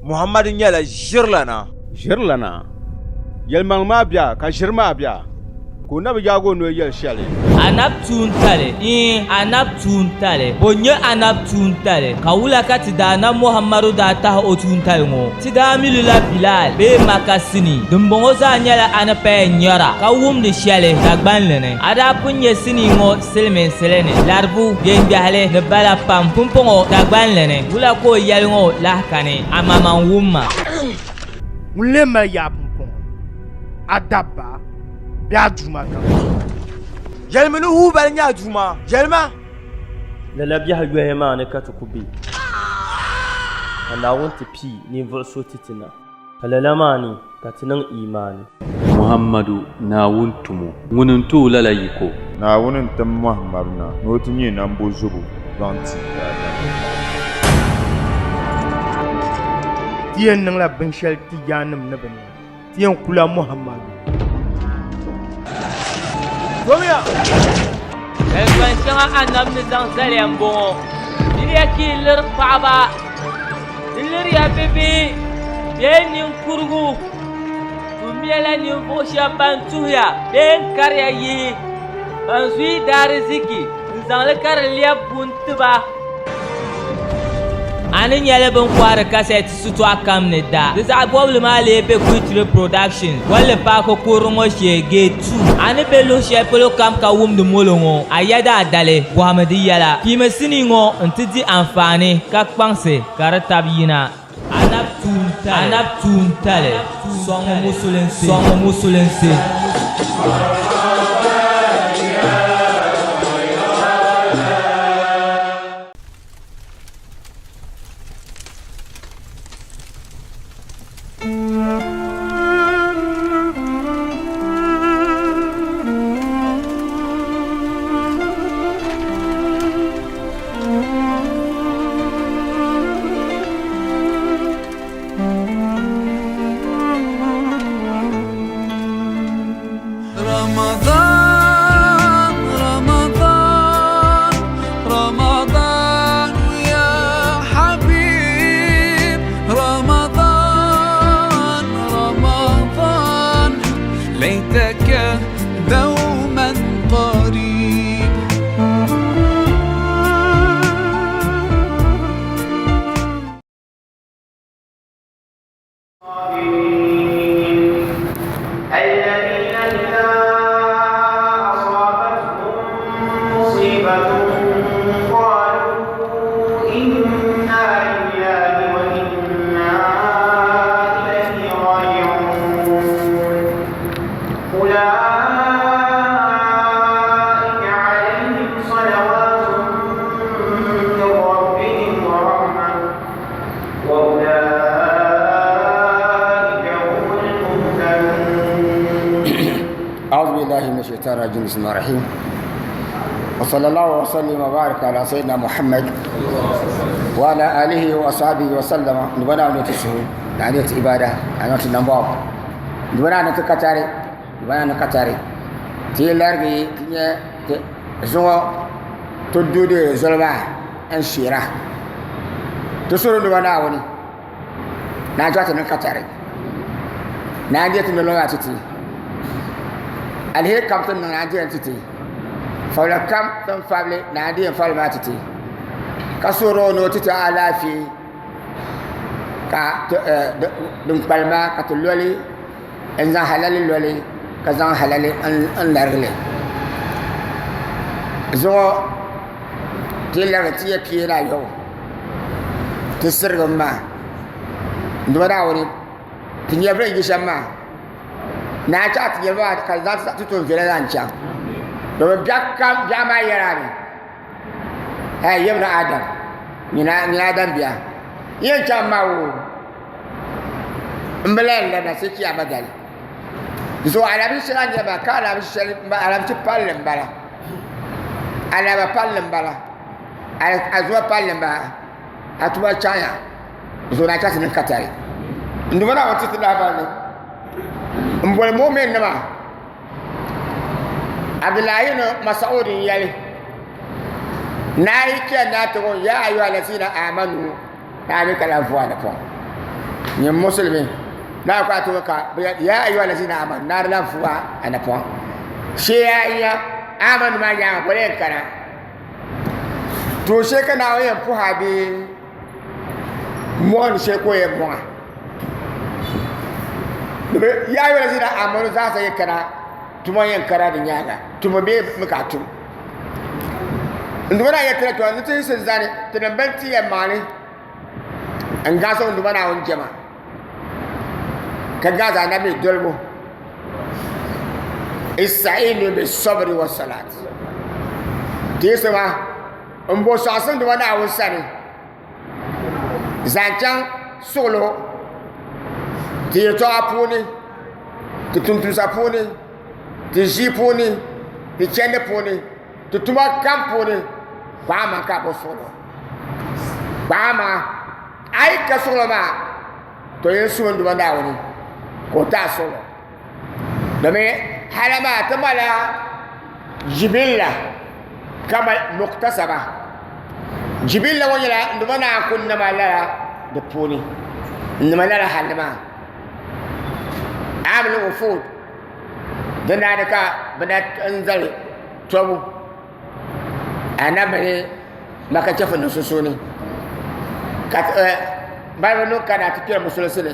Muhammadu nyɛla ʒirilana. Ʒirilana? Yɛlimaŋli maa bia ka ʒiri maa bia, ka o na bi yaag o noli yɛli shɛli. Anab tuuntali, Iin, anab tuuntali. Bo n-nyɛ anab tuuntali? Ka wula ka ti Daanab Muhammadu daa tahi o tuuntali ŋɔ? Ti daa mi li la Bilal bee Maka sinii. Dimbɔŋɔ zaa nyɛla a ni paya nyara ka wumdi shɛli Dagbanli ni. A daa pun nya sinii ŋɔ silimiinsili ni, laribu, gbeŋgbɛhili ni bala pam. Pumpɔŋɔ Dagbanli ni, wula ka o yɛli ŋɔ lahi kani? Amaman wumma. Ŋun lee mali yaa pumpɔŋɔ, a dabba bee a duuma kam? Yɛlimi ni Hubal nyɛ a duuma, yɛlima! Lala biɛhi yɔhi maa ni ka ti ku be, ka Naawuni ti pii ninvuɣ so ti ti na, ka lala maa ni ka ti niŋ iimaani. Muhammadu, Naawuni tumo, ŋuni n-ti o lala yiko. Naawuni n-tim Muhammadu na ni o ti nyɛ nambozobo zaŋ ti daadama. Ti yɛn niŋla binshɛli ti yaannim ni bi niŋ. Ti yɛn kula Muhammadu. Domiya! Kalipan shɛŋa Annabi ni zaŋ zaliya m-bɔŋɔ, Miriya ka yi liri paɣiba, di liriya bibihi bee niŋkurugu, Tummiya la ninvuɣ shɛb ban tuhiya bee n-kariya yihi, ban zuyi daariziki n-zaŋ li ka di lɛbi buni ti ba. A ni nyɛli bɛ ni kɔhiri kasɛti sitɔɣu kam ni da. Di zaɣ bɔbili maa lee be Kuitiri Productions, Bolli Paaki kurili ŋɔ shee, Gate 2. A ni be luɣ shɛli polo kam ka wumdi molo ŋɔ, a yɛda a dali, bɔhimi di yɛla. Piimi sinii ŋɔ nti di anfaani ka kpaŋsi ka di tab yina. Anab tuuntali, anab tuuntali, sɔŋmi musulinsi, sɔŋmi musulinsi. رمضان رمضان رمضان يا حبيب رمضان رمضان ليتك دوما قريب الذين إذا أصابتهم مصيبة قالوا إنا لله وإنا إليه راجعون أولئك عليهم صلوات من ربهم ورحمة وأولئك هم المهتدون أعوذ بالله من الشيطان الرجيم بسم الله الرحيم وصلى الله وسلم وبارك على سيدنا محمد وعلى آله وأصحابه وسلم نبنا نتسه يعني عبادة يعني نباب نبنا نتكتاري نبنا نكتاري تي لارغي تي زو تدودي زلما n sheera ti suri nuba Naawuni ni a dɔɣi ti niŋ katari ni a deei ti noli maa ti ti aliheri kam ti ni niŋ ni a deei ti ti fabila kam ti ni fabili ni a deei fabili maa ti ti ka suhuri o ni o ti ti alaafee ka din kpalim maa ka ti loli n zaŋ halali loli ka zaŋ halali n larigili zuŋɔ ti yi larigi ti yɛ pia ni ayobu ti sirigimi maa n Duuma Naawuni ti nyɛvuli ni yi shɛm maa ni a chaɣ ti nyɛvuli maa ka di zaŋ ti tuun viɛla zaŋ chaŋ domin biɛɣu kam biɛɣu maa yɛla mi hɛi yabina Adam nyini Adam bia n yɛn chaŋ maa o n bi lahi labina sai chiyaama dali zuɣu alahichi shɛli a ni yɛli maa ka alahichi shɛli alahichi palli n bala alaba palli n bala azuwa palli n bala a tuma chaya zuɣu na chasi ni katari n duma na ti ti lahabali ni n boli mu'min nima Abdullahi ibn Mas'ud n yɛli naa yi chani naa ti ŋun ya ayyuha allazina amanu naa mi ka lahi vuhani pɔŋ. Nyɛ musulimi na ka to ka ya ayyuha allazina amanu na lan fuwa ana pon she ya ya amanu ma ya ko len kana to she kana o yen puha bi mo ni she ko ye mo ya ayyuha allazina amanu za sa ye kana tuma yen kara di nyaga tuma be muka tum nduma ya tira to ni ti sin zani tinan ban ti ya mani n gaasa n duma naawuni jɛma ka gaasa anabi dolibu istainu bi sabri wa salat tiisi ma n bo sɔɣisim duma naawuni sani zaŋ chaŋ suɣulo ti yɛtɔɣa puuni ti tumtumsa puuni ti ʒii puuni ti chɛndi puuni ti tuma kam puuni kpaɣa ka bo suɣulo kpaɣa maa a yi ka suɣulo maa to yɛn suhi n duma naawuni ka o taai suɣulo domi hala maa ti mala jibilla ka mali muktasaba jibilla ŋɔ nyɛla n duma naa ku nama lala di puuni n nima lala halli maa amil wufud di naani ka bi na n zali tɔbu anabi ni maka chɛfuri nim sunsuuni ka balibu nim kana ti kpɛri musulinsi ni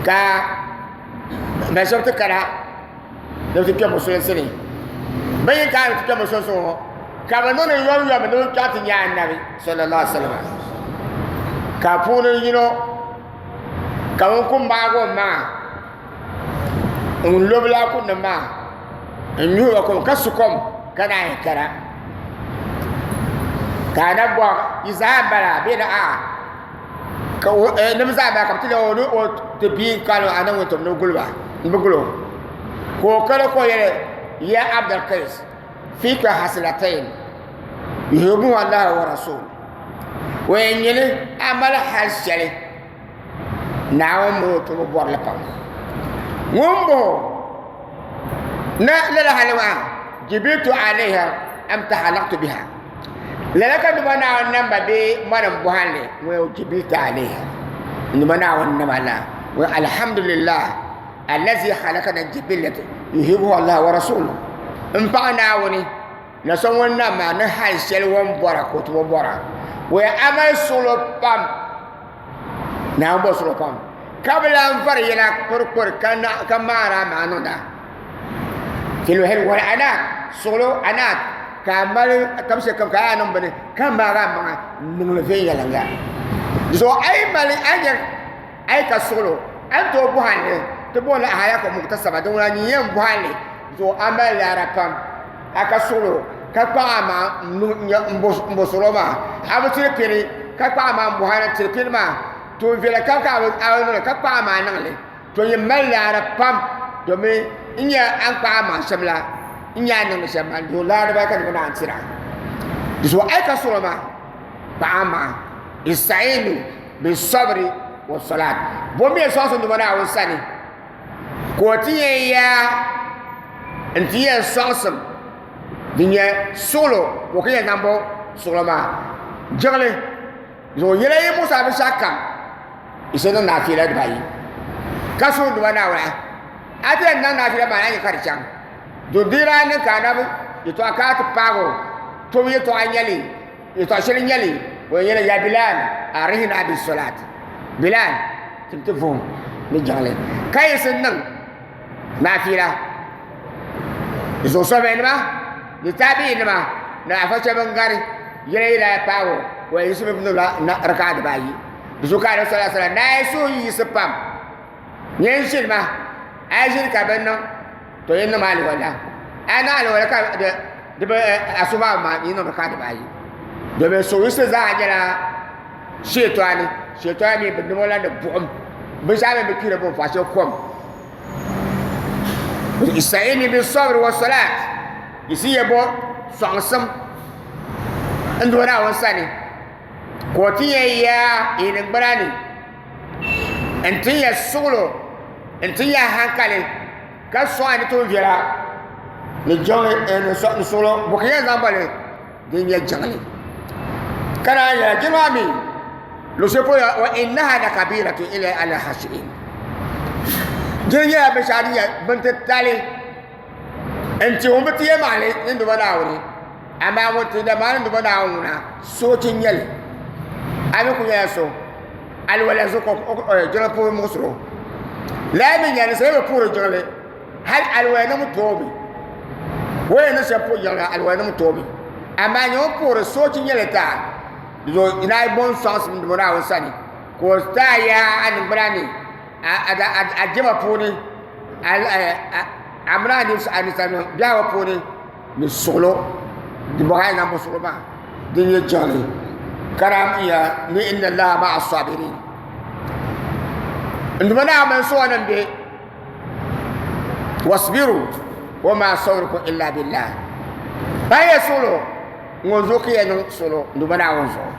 ka mali shɛba ti kana ni bi ti kpɛ musulinsi ni bi yi kana ti kpɛ musulinsi ŋɔ ka bi niŋdi yomyom ni bi kpɛŋ ti nyɛ anabi sallallahu alaihi wasallam ka puuni yino ka ŋun ku maagi o maŋa n lobi laakum nim maa n nyuhi ba kom ka su kom ka naan yi kana ka a na bɔri yi zaa n bala bee ni a ka o nim zaa bala ka bi ti lɛbi o ni o ti bia n kani a na ŋun tom ni guliba n bi gulo ka o kana ka o yɛli ya Abdul Qais fika hasilatayn yuhibbuhu Allah wa rasul o yɛn nyɛli a mali hali shɛli Naawuni mini o tumo bɔrili pam. Ŋun bɔŋɔ na lala hali maa jibiltu alayha am tahalaktu biha lala ka nima Naawuni namba bee mani n bɔhindi ŋun jibiltu alayha nima Naawuni nama la ŋun alhamdulillah allazi halakana jibilata yuhibbuhu Allah wa rasuluhu n paɣi Naawuni Na so ŋun nam maa ni hal shɛli o ni bɔra ka o ti o bɔra. O yɛn a mali suɣilo pam, Naawuni bɔri suɣilo pam, ka bi lan vari yɛla kpurikpuri ka maari a maŋa niŋda. Filuhil wal anaat, suɣilo anaat, ka a mali tab shɛli kam ka a yaa niŋ bini ka maagi a maŋa n-niŋli viɛnyɛliŋga. Di zuɣu a yi mali a nya a yi ka suɣilo a ni tooi bɔhindi ti booni ahayaka muktasaba din ŋuna nyin yɛn bɔhindi zuɣu a mali laara pam. A ka suɣilo ka kpaŋ a maŋ n bo suɣilo maa a bi tiri pini ka kpaŋ a maŋ n bɔhiri tiri pini maa tuun viɛla kam ka a bi niŋli ka kpaŋ a maŋ niŋli to nyin mali laara pam domin n nya a ni kpaŋ a maŋ shɛm la n nya a ni niŋdi shɛm maa n laara dibaayi ka di bi naan tira di zuɣu a yi ka suɣilo maa kpaŋ a maŋa istainu bi sabiri wa salat bo mi sɔŋsim nima Naawuni sani ka o ti yɛn yaa n ti yɛn sɔŋsim din nyɛ suɣulo ka o ku yɛn zaŋ bo suɣulo maa jiɣili zuɣu yɛla yi musa binshaɣu kam yi so niŋ naafila dibaayi ka suhi duba Naawuni a ti yɛn niŋ naafila maa a nyɛ ka di chaŋ dundira niŋ ka anabi yɛltɔɣa ka a ti paagi o tobu yɛltɔɣa nyɛli yɛltɔɣa shɛli nyɛli o yɛn yɛli ya Bilal arihina bi solat Bilal tim ti vuhim ni jiŋli ka yiɣisi niŋ naafila zuɣusobenima ni taabiinima ni afa shɛba bin gari yɛla yi daa paagi o o yiɣisi mi niŋla raka'a dibaayi di zuɣu ka anabi sallallahu alaihi wasallam naai suhu yiɣisi pam nyɛ n ʒini ma a yi ʒini ka bini niŋ to yi niŋ aliwala a niŋ aliwala ka di bi asuba maa yi niŋ raka'a dibaayi domin suhuyiɣisili zaa nyɛla shɛtani shɛtani mi bi niŋo la ni buɣum bi zaa mi bi kpihiri buɣum faashee kom istainu bi sabri wa salat yisi yɛ bo sɔŋsim n duhi Naawuni sani ka o ti yɛn yaa yi niŋgbuna ni n ti yɛ suɣulo n ti yɛ hankali ka sɔŋ a ni tuun viɛla ni jiŋli ni suɣulo bo ka yɛn zaŋ boli din nyɛ jiŋli ka naan yɛla jiŋli maa mi. Luɣushɛli polo wa innaha lakabiratun illa ala khashiin. Dini nyɛla binshɛɣu din nyɛ bin titali n-ti ŋun bi ti yɛlimaŋli ni Duuma Naawuni, amaa ŋun ti yɛlimaŋli ni Duuma Naawuni ŋuna soochi n-nyɛ li. A mi ku nyɛla so alwala zuɣu ka jiŋli puhi muɣisiri o. Lala mi nyɛla ninsal yi bi puhiri jiŋli hali alwala niŋbu toomi. O yɛn niŋ shɛm puhi jiŋli maa alwala niŋbu toomi. Amaa nyɛ ŋun puhiri soochi n-nyɛ li ti a. Di zuɣu naai bɔŋ sɔŋsim Duuma Naawuni sani ka o ti a yaa a niŋgbuna ni a jɛma puuni a mini a ninsalinim biɛhigu puuni ni suɣilo di bɔŋɔ a yi niŋ suɣilo maa din nyɛ jiŋli ka daa ya ni inna Allaha ma'a sabirin n Duuma Naawuni mini suɣulo be wasbiru wa ma sabrukum illa billah ban yɛ suɣilo ŋun zuɣu ka yɛn niŋ suɣilo n Duuma Naawuni zuɣu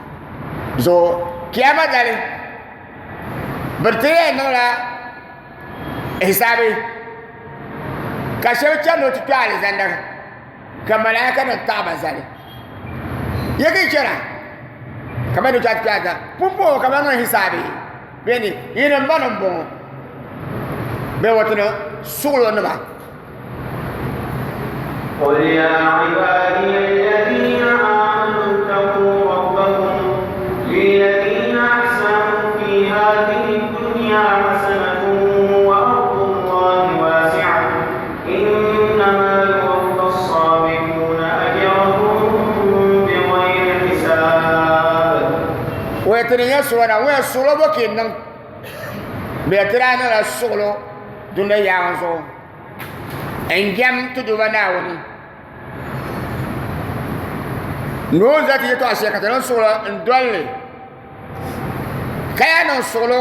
zuɣu kiyama dali bɛ ti yɛn niŋla hisaabi ka shɛba chani ni o ti kpe alizanda ka malaika nim taɣi ba zali ya ka yi chana ka ba ni ti kpe alizanda pumpɔŋɔ ka ba niŋ hisaabi bɛ ni yinim ba nim bɔŋɔ bɛ wato ni suɣulo nima قل يا عبادي الذين آمنوا اتقوا ربكم للذين أحسنوا في هذه الدنيا حسنة وأرض الله واسعة إنما يوفى الصابرون أجرهم بغير حساب Wɛtini nyɛ suɣulo na ŋun suɣulo bɔ ka yi niŋ bɛ ti daa niŋla suɣulo dunia yaɣa zuɣu n jɛm ti Duuma Naawuni ni o ni zali ti yɛtɔɣa shɛli ka ti niŋ suɣulo n doli li ka yaa niŋ suɣulo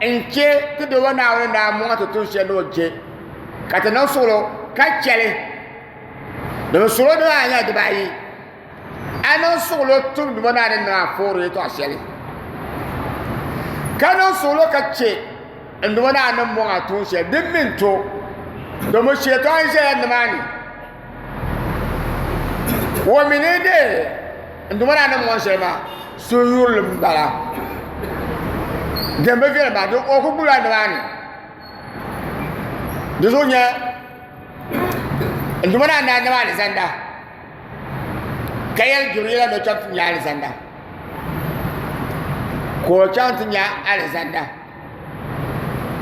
n chɛ ti Duuma Naawuni ni daa mɔŋ ti tuun shɛli ni o chɛ ka ti niŋ suɣulo ka chɛli domin suɣulo nim maa nyɛla dibaayi a niŋ suɣulo tum Duuma Naawuni ni niŋ a foori yɛtɔɣa shɛli ka niŋ suɣulo ka chɛ n Duuma Naawuni ni mɔŋ a tuun shɛli din mi n to domin shɛtɔn ʒɛla nimaani o mi ni de n Duuma Naawuni ni mɔŋ shɛli maa suhuyurili n bala din bi viɛli maa o ku gbubila nimaani di zuɣu nyɛ n Duuma Naawuni daa nam alizanda ka yɛli Jibrila ni o chaŋ ti nya alizanda ka o chaŋ ti nya alizanda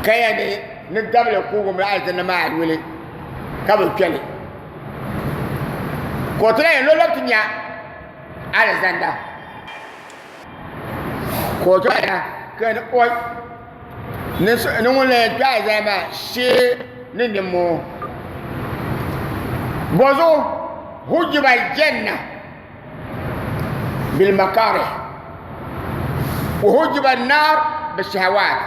ka yɛli ni dabili kuugi mini alizanda maa yuli ka bi kpɛli ka o ti lahi yɛli ni o labi ti nya alizanda ka o chaŋ ka yɛli ni oi ni ŋun lahi kpɛ alizanda maa shee ni nimmoo bɔzuɣu hujiba aljanna bilmakarih wa hujiba annar bishahawat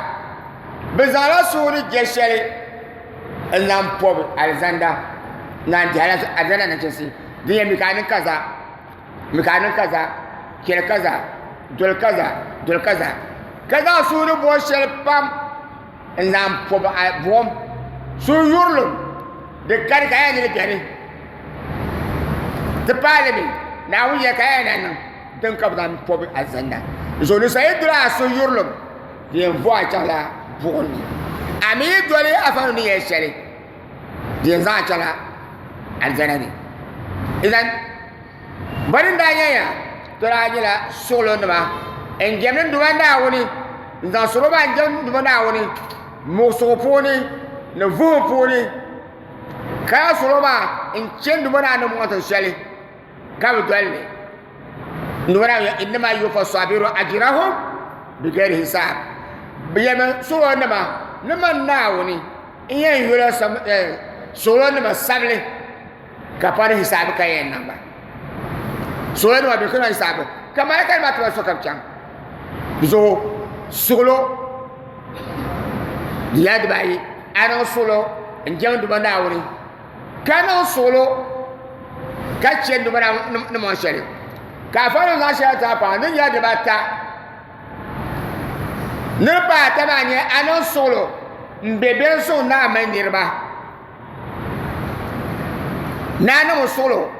bɛ zaŋla suhuri je shɛli n zaŋ pɔbi alizanda n dihi alizanda nachinsi din yɛn mi ka a niŋ kaza mi ka a niŋ kaza chɛli kaza doli kaza doli kaza ka zaŋ suhuri bo shɛli pam n zaŋ pɔbi a buɣum suhuyurilim di kani ka yɛn ni beni ti paali mi Naawuni yɛli ka yɛn na niŋ din ka bi zaŋ pɔbi alizanda zuɣu ni sa yi doli a suhuyurilim di yɛn vo a chaŋla buɣum ni a mi yi doli afa ni yɛli shɛli di yɛn zaŋ a chaŋla alizanda ni idan Bɛ ni daa nyɛya to daa nyɛla suɣulonima n-jɛmdi n Duuma Naawuni n-zaŋ suɣulo maa n-jɛmdi n Duuma Naawuni muɣisigu puuni ni vuhim puuni ka lala suɣulo maa n-chɛ n Duuma Naawuni ni mɔŋ tin shɛli ka bɛ doli li. N Duuma Naawuni yɛli, Innama yuwaffa saabiruna ajirahum bigayri hisaab. Bɛ yɛlimi suɣulonima ni man Naawuni n-yɛn yola suɣulonima sabili. Ka pa ni hisaabi ka yɛn niŋ ba. Suɣulo nima bɛ kana hisaabi ka malaika nima tiba sokam chaŋ. Di zuɣu suɣulo di nyɛla dibaayi a niŋ suɣulo n jɛm Duuma Naawuni ka niŋ suɣulo ka chɛ Duuma Naawuni ni mɔŋ shɛli ka afa ni zaŋ shɛli ti a paɣa di nyɛla dibaata niriba ata maa nyɛ a niŋ suɣulo n be bɛn suŋ ni a mali niriba. Naa niŋ o suɣulo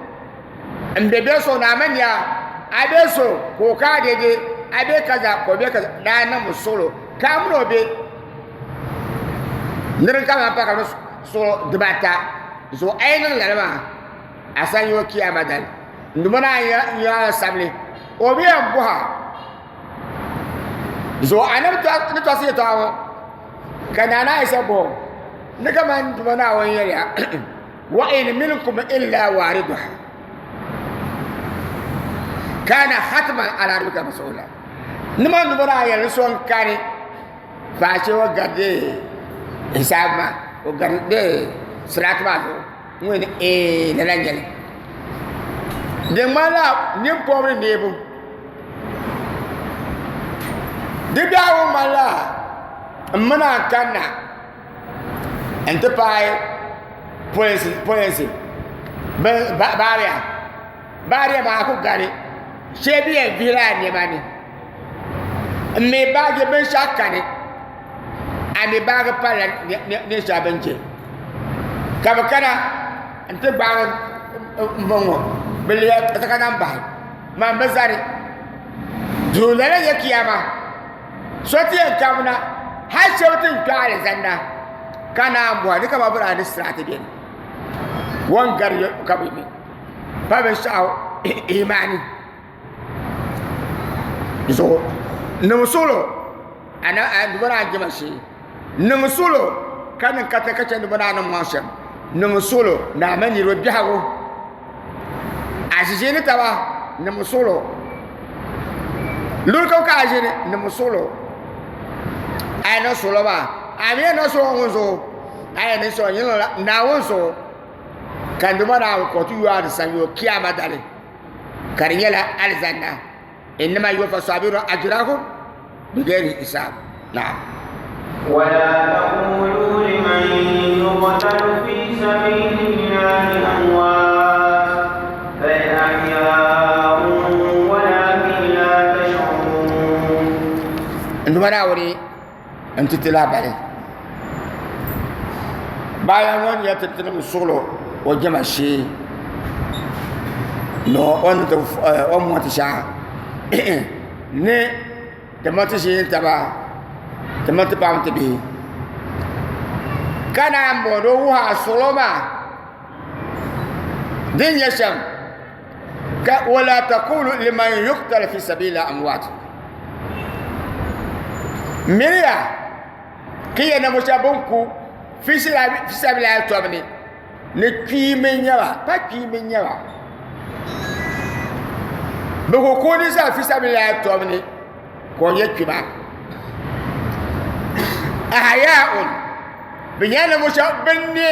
n bɛ bɛ so naa mani ya a bɛ so ka o ka a dede a be kaza ka o be kaza daa niŋ bi suɣulo ka a mini o be niri ka maa pa ka bi suɣulo dibata zuɣu a yi niŋ lala maa a san yo kiyama dali n duma naa n sabili o bi yɛn bɔha zuɣu a ni tɔɣisi yɛtɔɣa ŋɔ ka naa naa Ayisa bɔh o ni kaman n duma Naawuni yɛliya wa in minkum illa wariduha kana hatman ala rabbika mas'ula ni man duma naa yɛli ni so n kani faashee o gari de hisaabu maa o gari de siraati maa zuɣu ŋun ni ee lala n-nyɛli di ŋmanila nimpɔbiri neebu di biɛhigu ŋmanila m mini a kanna nti paai polinsi baariya baariya maa ku gari shee bɛ yɛn vihila a nɛma ni m mi baaji binshɛɣu kani a mi baaji palila ninshɛli bini chɛ ka bi kana n ti gbaagi n bini ŋɔ bi lihi ka zaŋ bahi man bi zani duu lala nyɛ kiyama so ti yɛn kabina hali shɛba ti ni kpɛ alizanda ka naan bɔhi ni kamani bi daa ni siraati bɛni wɔn gari ka bi mi pa binshaɣu imaani zuɣu niŋ suɣulo a duba naa jɛma shee niŋ suɣulo ka niŋ katiŋ ka chɛ duba naa ni mɔŋ shɛm niŋ suɣulo ni a mali niriba biɛhigu a ʒi ʒiini taba niŋ suɣulo luri kam ka a ʒini niŋ suɣulo a yi niŋ suɣulo maa a mi yɛn niŋ suɣulo ŋun zuɣu a yɛn niŋ suɣulo nyini Naawuni zuɣu ka duba naa ka o ti yo a di sanyoo kiyama dali ka di nyɛla alizanda innama yuwaffa sabiruna ajrahum bighairi hisab naam. ولا تقولوا لمن يقتل في سبيل الله أموات بل أحياء ولكن لا تشعرون N Duuma Naawuni n ti ti lahabali bayan ŋɔ nyɛ ti tinim suɣulo o jɛma shee ni o ni mɔti shɛŋa ni ti mɔti ʒii taba ti mɔti paɣaba ti bihi ka naan bɔŋɔ ni o wuhi a suɣulo maa din nyɛ shɛm ka wala taqulu liman yuqtal fi sabila amwat miriya ka yɛ ninvuɣu shɛba bin ku fi sabilillahi tɔbu ni ni kpiimbi n nyɛba pa kpiimbi n nyɛba bi ku ku ni zaa fi sabilillahi tɔbu ni ka o nyɛ kpima ahayaun bi nyɛla ninvuɣu shɛba bin ne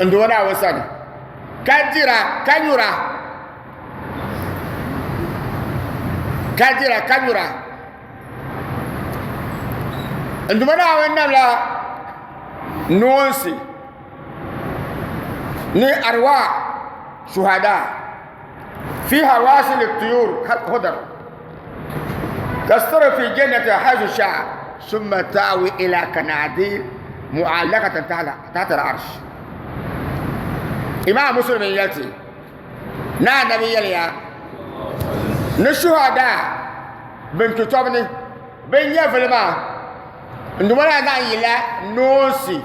n Duuma Naawuni sani ka dira ka nyura ka dira ka nyura n Duuma Naawuni namla noonsi ni arwa shuhada fi hawasil tuyur hudar tastur fi jannati haythu sha'a summa ta'wi ila kanadil mu'allaqatan tahta al-arsh imam muslim yɛlti na anabi yɛliya ni shuhada bin kpi tɔbu ni bin nyɛvili maa n Duuma daa zaŋ yila noonsi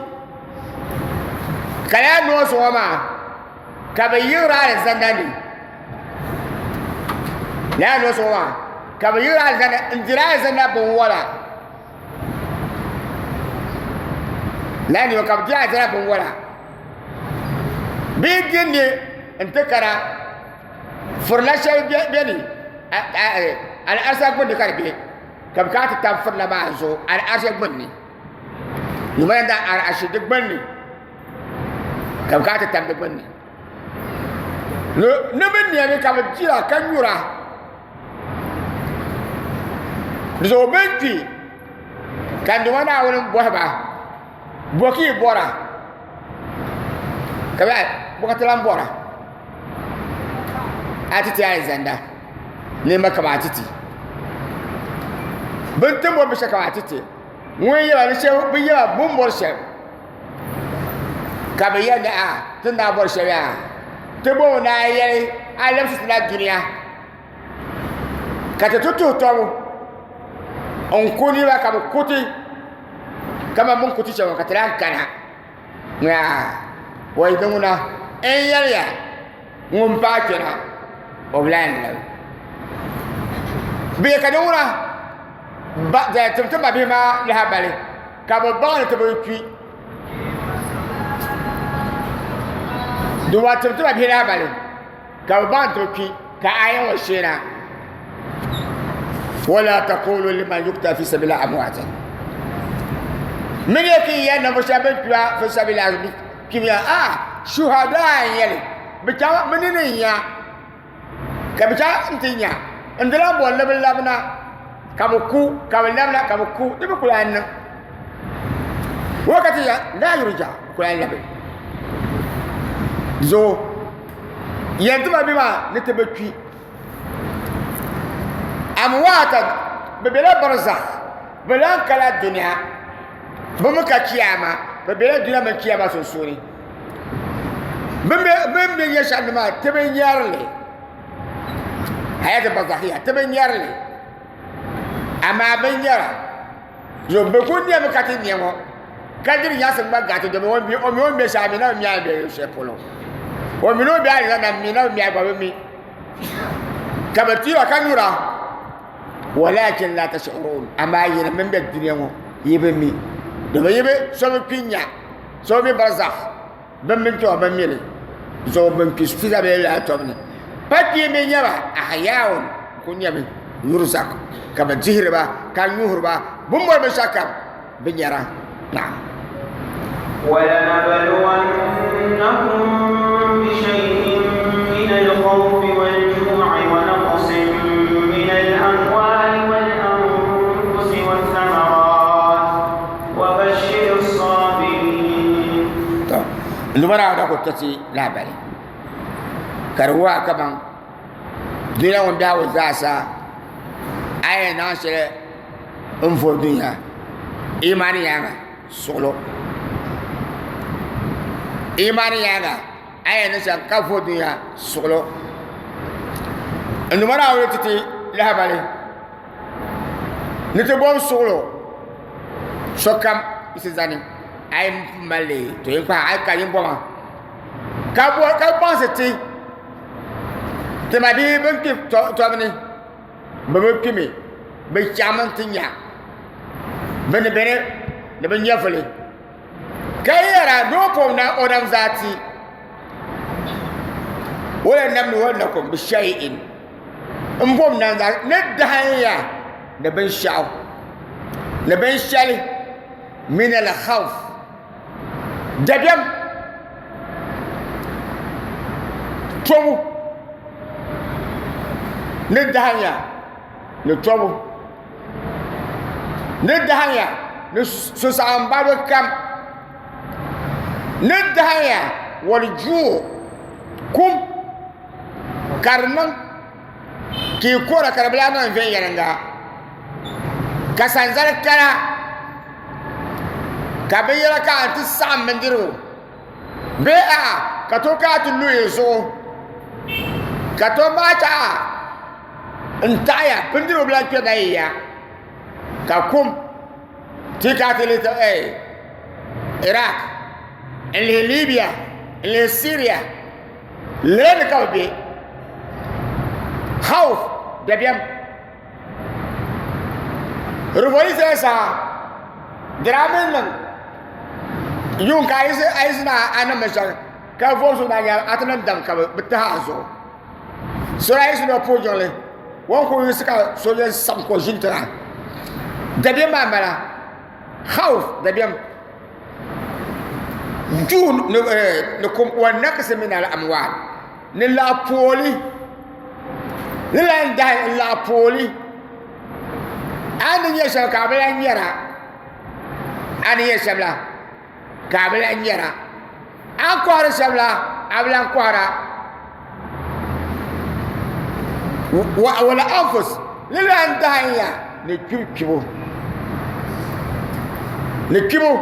ka lala noonsi ŋɔ maa ka bi yiɣiri alizanda ni lala noonsi ŋɔ maa ka bi yiɣiri alizanda n diri alizanda binwola lala nima ka bi diri alizanda binwola bee dinni n ti kana furila shɛli bɛni al'arisa gbunni ka di bɛ ka bi kana ti tam furila maa zuɣu al'arisa gbunni ni maa da al'arisi di gbunni ka bi kana ti tam di gbunni ni bi nɛmi ka bi dira ka nyura di zuɣu bin kpi ka Duuma Naawuni bɔhi ba bɔ ka yi bɔra ka bɛ bɔ ka ti lan bɔra a ti ti alizanda nɛma ka a ti ti bɛ ni ti bɔri binshɛli ka a ti ti ŋun yɛba ni shɛba bɛ yɛba bɛ ni bɔri shɛli ka bɛ yɛli ni a ti ni daa bɔri shɛli yaa ti bɔŋɔ ni a yɛli a labisi ti la dunia. Ka ti ti tuhi tɔbu n ku niriba ka bɛ ku ti kaman bɛ ni ku ti shɛm ŋɔ ka ti lan kana. Yaa wai di ŋuna n yɛliya ŋun paai kpɛna o bi lahi labi. Bɛ ka di ŋuna tim ti mabihi maa lahabali ka bɛ baŋ ni ti bi kpi. Di wa tim ti mabihi lahabali ka bɛ baŋ ni ti bi kpi ka aya ŋɔ sheena. Wala taqulu liman yukta fi sabila amwata. Mini ki ya na shɛba bin kpiba fi sabila kpibiya a shuhada n yɛli bi chaŋ bi nini n nya ka bi chaŋ n ti nya n di lan bɔri ni bi labina ka bi ku ka bi labina ka bi ku di bi ku lan niŋ wakati ya la yurja ku lan labi zo yɛn ti ma bi maa ni ti bi kpi amwaata bi bela barzakh bi lan kala dunia bi mi ka kiyama bi bela dunia mini kiyama sunsuuni bi ni be nyɛ shɛli maa ti bi nyari li hayati barzakhiya ti bi nyari li amaa bi nyara yo bi ku nɛmi ka ti nɛ ŋɔ ka diri nyaɣisim gba gati domi o mi o ni be shɛli a mi na bi mi a ni be shɛli polo o mi ni o be alizanda mi na bi mi a gba bi mi ka bi tira ka nyura walakin la tashurun amaa yini min be dunia ŋɔ yi bi mi domi yi bi so bi kpi nya so bi barzakh bin bin kpɛ bin mili zuɣu bin kpi fi sabilillahi tɔbu ni pa kpiimbi nyɛba ahyaun ku nyɛmi yurzak ka bi dihiri ba ka nyuhiri ba bin bɔri binshɛɣu kam bi nyɛra naam. ولنبلونكم بشيء من الخوف والجوع ونقص من الأموال والأنفس والثمرات وبشر الصابرين. To lubara da ku tati labari karuwa kaman duniya ŋun biɛhagu zaasa a yɛn niŋ shɛli n vori dunia imani nyaanga suɣulo imani nyaanga a yɛn niŋ shɛm ka vori dunia suɣulo n Duuma Naawuni ti ti lahabali ni ti bom suɣulo sokam si zani a yi mali to yin kpahi a yi ka yin boma ka baŋsi ti ti ma bihi bin kpi tɔbu ni bi bi kpimi bi chaŋmi ti nya bi ni beni ni bi nyɛvuli ka yɛra ni o pom na o nam zaati wala nabluwannakum bi shay'in n bom nam zaati ni dahin ya ni binshɛɣu ni binshɛli min al khawf dabiɛm tɔbu ni dahinya ni tɔbu ni dahinya ni susaɣimbalibu kam ni dahinya wal juu kum ka di niŋ ka yi kora ka di bi lahi niŋ viɛnyɛliŋga ka sanzali kana ka binyɛra ka a ti saɣam bindirigu bee a'a ka to ka a ti lu yi zuɣu ka to maa chɛ a n taɣaya bindirigu bi lahi kpɛrina yi ya ka kum ti ka ti lihi Iraq n lihi Libya n lihi Syria lala ni ka bi bɛ khawf dabiɛm revolution saha di daa mini niŋ yuŋ ka a yi zina a niŋ binshɛli ka vooi na nyɛla a ti niŋ daŋ ka bi tahi a zuɣu so daa yiɣisi ni o puhi jiŋli o ni ku yiɣisi ka sooja saɣim ka o ʒini tiŋa dabiɛm maa m-bala khawf dabiɛm juu ni kum wa naqsi min al amwal ni laɣa pooli ni lan dahi n laɣa pooli a ni nyɛ shɛli ka a bi lan nyɛra a ni nyɛ shɛli la ka a bi lan nyɛra a ni kɔhiri shɛli la a bi lan kɔhira wal anfus ni lan dahi ya ni kpibu kpibu ni kpibu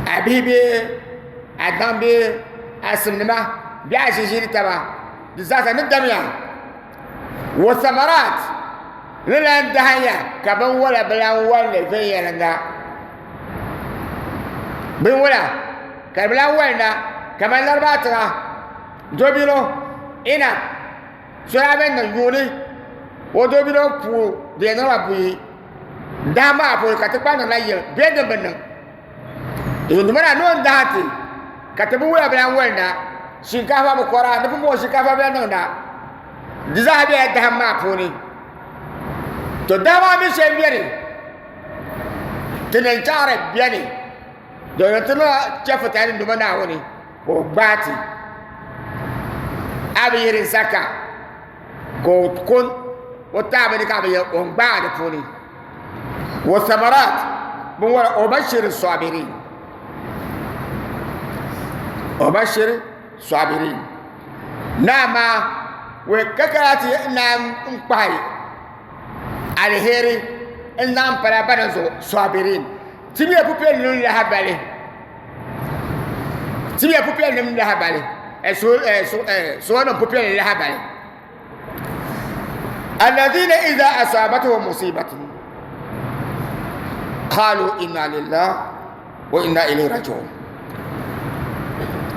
a bihi bee a daŋ bee a simnima bee a ʒiʒiini taba di zaasa ni damya. Wa samarat ni lan dahiya ka binwola bi lan wolli viɛnyɛliŋga. Binwola ka di bi lan wolina kamani Laribaa tiŋa dobino, inab, so daa bɛn niŋ yuuni o dobino puu di yɛn niŋla buyi dahi maa puuni ka ti kpa niŋla yim bee din bi niŋ. Di mana ni o ni dahi ti ka ti binwola bi lan wolina, shinkaafa bi kɔra ni pumpɔŋɔ shinkaafa bi lan niŋda. Di zaa bela dahim maa puuni. To dahim maa mi shɛli beni, ti ni chaɣiri beni, domin ti niŋla chɛfutali ni Duuma Naawuni ka o gbaai ti. A bi yiri zaka ka o kun o tabi ni ka a bi yɛli o ni gbaai di puuni. Wa samarat binwala o bashiri sabirin. O bashiri sabirin. Naa maa wai ka kana ti naan n kpahi aliheri n zaŋ pala bana zuɣu sabirin timiya pupɛlinim lahabali timiya pupɛlinim lahabali suhunim pupɛlim lahabali alladhina idha asabatuhum musibatun qalu inna lillahi wa inna ilayhi raji'un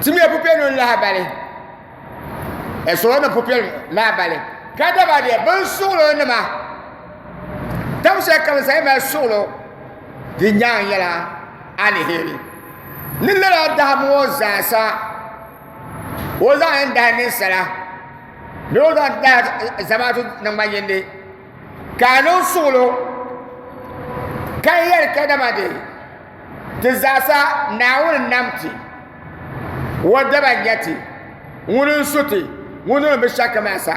timiya pupɛlim lahabali solo ni pupɛlim lahabali ka daba deei bin suɣulo nima tam shɛli kam zaya mali suɣulo di nyaŋ nyɛla aliheri ni lala dahim ŋɔ zaasa o zaŋ n dahi ninsala bee o zaŋ dahi zamaatu naŋgban yindi ka a niŋ suɣulo ka yɛli kadama de ti zaasa Naawuni nam ti o daba n-nyɛ ti ŋuni n-su ti ŋuni niŋ binshɛɣu kam zaa sa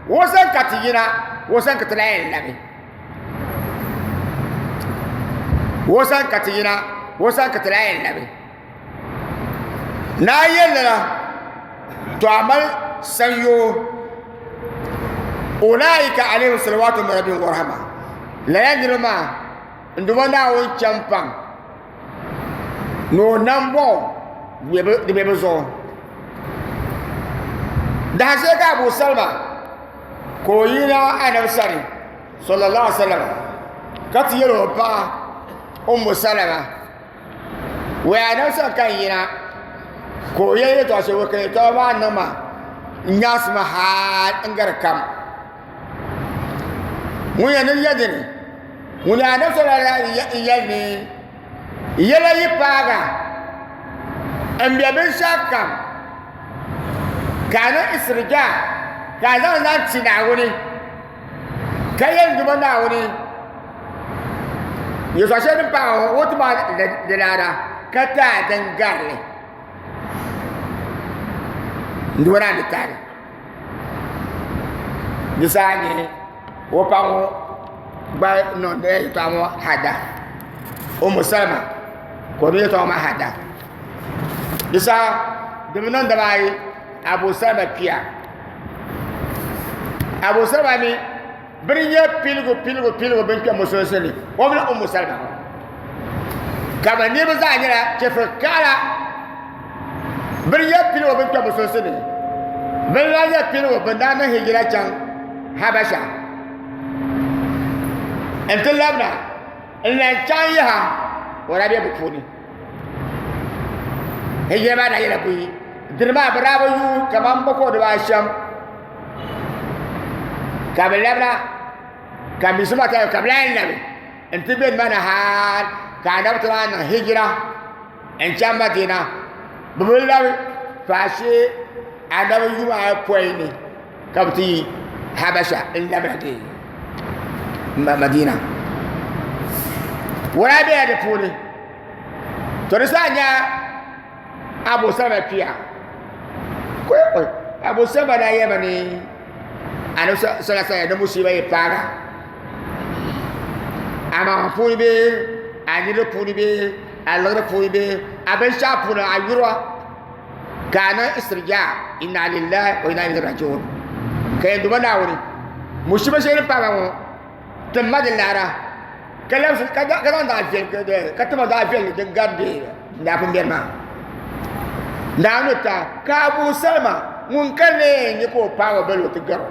o sani ka ti yina o sani ka ti lahi yɛn labi o sani ka ti yina o sani ka ti lahi yɛn labi Naa yɛlila to a mali sanyoo ulaika alayhim salawatu min rabbihim wa rahma lala niriba maa n Duuma Naawuni chɛ m-paŋ ni o nambɔɣu di be bɛ zuɣu. Dahinshɛli ka Abu Salima ka o yina Anabi sani sallallahu alaihi wasallam ka ti yɛli o paɣa Ummu Salama wai Anabi sani ka n yina ka o yɛli yɛltɔɣa shɛli ka yɛltɔɣa maa niŋ ma n nyaɣisi ma hali n gari kam. Ŋun yɛn ni yɛ dini ŋun anabi sallallahu alaihi wasallam yɛli ni yɛla yi paaga n bɛ binshaɣu kam ka a niŋ istirija ka a zaŋ zaŋ ti Naawuni ka yɛli Duuma Naawuni yɛltɔɣa shɛli din paagi ŋɔ o ti ma di laada ka ti a din garili n Duuma Naawuni taali. Di saha nyɛ o paɣa ŋɔ gba niŋdi yɛltɔɣa ŋɔ hada Umu Salima ka o niŋ yɛltɔɣa maa hada di saha di bi niŋ dibaayi Abu Salima kpiya Abu Salima mi bini nyɛ piligu piligu piligu bin kpɛ musulinsi ni o mini Umu Salima ŋɔ ka bi niriba zaa nyɛla chɛfiri kaɣala bini nyɛ piligu bin kpɛ musulinsi ni bini lahi nyɛ piligu bin daa niŋ hijira chaŋ Habasha n ti labina n lahi chaŋ yaha o daa bɛ bi puuni hijira maa daa nyɛla buyi dini maa bi daa bi yuui kamani boko dibaashɛm ka bi labina ka misi maa ka bi lahi labi n ti bɛ nimani hali ka anabi ti lahi niŋ hijira n chaŋ madina bi bi labi faashee anabi yuma ayopɔin ni ka bi ti yi habasha n labina ti madina wala bɛla di puuni to di saha nyɛ Abu Salama kpiya Abu Salama daa yɛlimi ni anabi sallallahu alaihi wasallam ni musiba yi paaga a maŋ puuni bee a niriba puuni bee a liɣiri puuni bee a binshɛɣu puuni a yura ka a niŋ istirjaa inna lillahi wa inna ilayhi rajiun ka yɛn duba Naawuni musiba shɛli din paai ma ŋɔ tim ma di laara ka labisi ka zaŋ zaɣ viɛlli ka tima zaɣ viɛlli din gari di daa pun beni maa Naawuni ni ta ka Abu Salima ŋun ka lee nyɛ ka o paai o bali o ti gari o.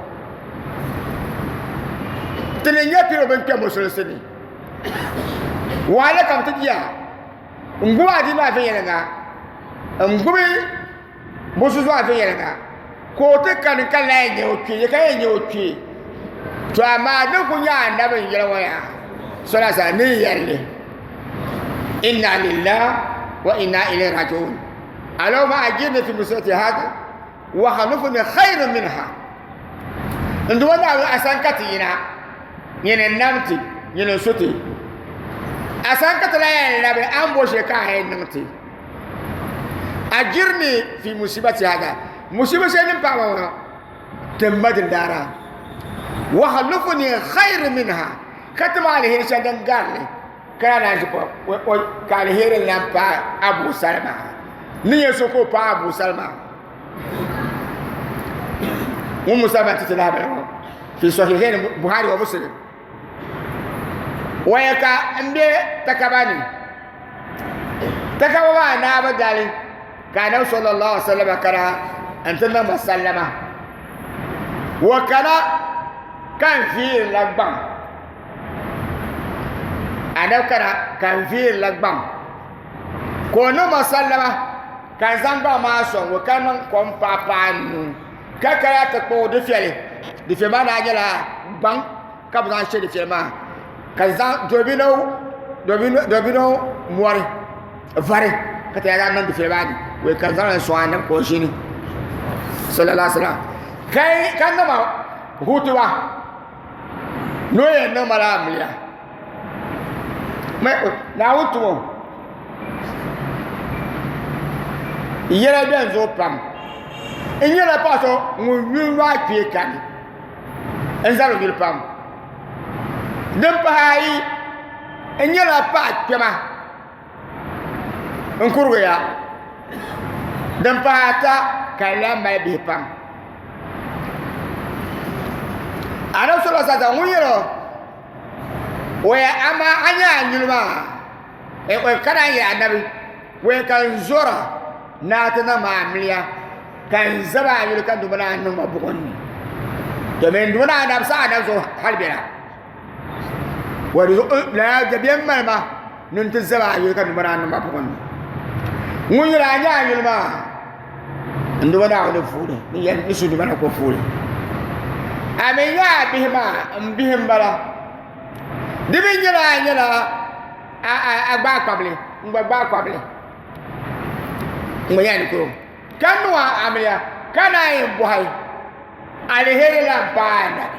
Ti ni nyɛ piriba bin kpɛ musulinsi ni wahala ka bi ti diya n gbubi adiini maa viɛnyɛliŋga n gbubi musulinsi maa viɛnyɛliŋga ka o ti kani ka lahi nyɛ o kpee ka yɛn nyɛ o kpee to amaa din ku nyɛ anabi n yɛli ŋɔ yaa sɔla sa ni yɛlli inna lillahi wa inna ilayhi rajiun alahuma ajirni fi musibati hada wa khlufni khayrun minha n duba Naawuni a sani ka ti yina nyini n nam ti nyini n su ti a sani ka ti lahi yɛn labi a ni bo shɛli ka a yɛn niŋ ti ajirni fi musibati hada musiba shɛli din paai ma ŋɔ tim ma din daara wa khlufni khayr minha ka ti ma aliheri shɛli din garili ka yaa naan ka aliheri lan paai Abu Salima ni nyɛ so ka o paai Abu Salima ŋun Musa ban ti ti lahabali ŋɔ fi sahihain Buhari wa Muslim waya ka n be takaba ni takaba maa naabu dali ka anabi sallallahu alaihi wasallam kana n ti niŋ ba sallama wa kana ka n viiri la gbaŋ anabi kana ka n viiri la gbaŋ ka o niŋ ma sallama ka n zaŋ gbaŋ maa sɔŋ o ka niŋ kom paɣa paɣa n nuu ka kana ti kpuɣi dufɛli dufɛli maa daa nyɛla gbaŋ ka bi zaŋ shɛ dufɛli maa ka zaŋ dobino mɔri vari ka ti yaa zaŋ niŋ dufɛli maa ni wee ka n zaŋli sɔŋ anabi ka o ʒini sallallahu alaihi wasallam ka niŋma hutuba ni o yɛn niŋ ma la amiliya Naawuni tumo yɛla bɛn zooi pam n nyɛla paɣa so ŋun yuli maa kpee kani n zali yuli pam din pahi ayi n nyɛla paɣa kpɛma n kurigiya din pahi ata ka n lahi mali bihi pam anabi sallallahu alaihi wasallam ŋun yɛli o ya ama a nyɛ a nyuli maa ka naan yɛli anabi wai ka n zora ni a ti niŋ ma amiliya ka n zaba a yuli ka duuma naan niŋ ma buɣum ni domin duuma naan anabi saha anabi zuɣu hali bɛla wa di zuɣu lala dabiɛm mali ma ni n ti zaba a yuli ka duuma naan niŋ ma buɣum ni ŋun yɛli a nyɛ a yuli maa n duuma Naawuni puuni ni su duuma na ko puuni a mi nyɛ a bihi maa n bihi n bala di mi nyɛla a nyɛla a gbaai kpabili n gba gbaai kpabili n gba nyɛla ni kuro ka niŋ a amiliya ka naan yi bɔhi aliheri la paai anabi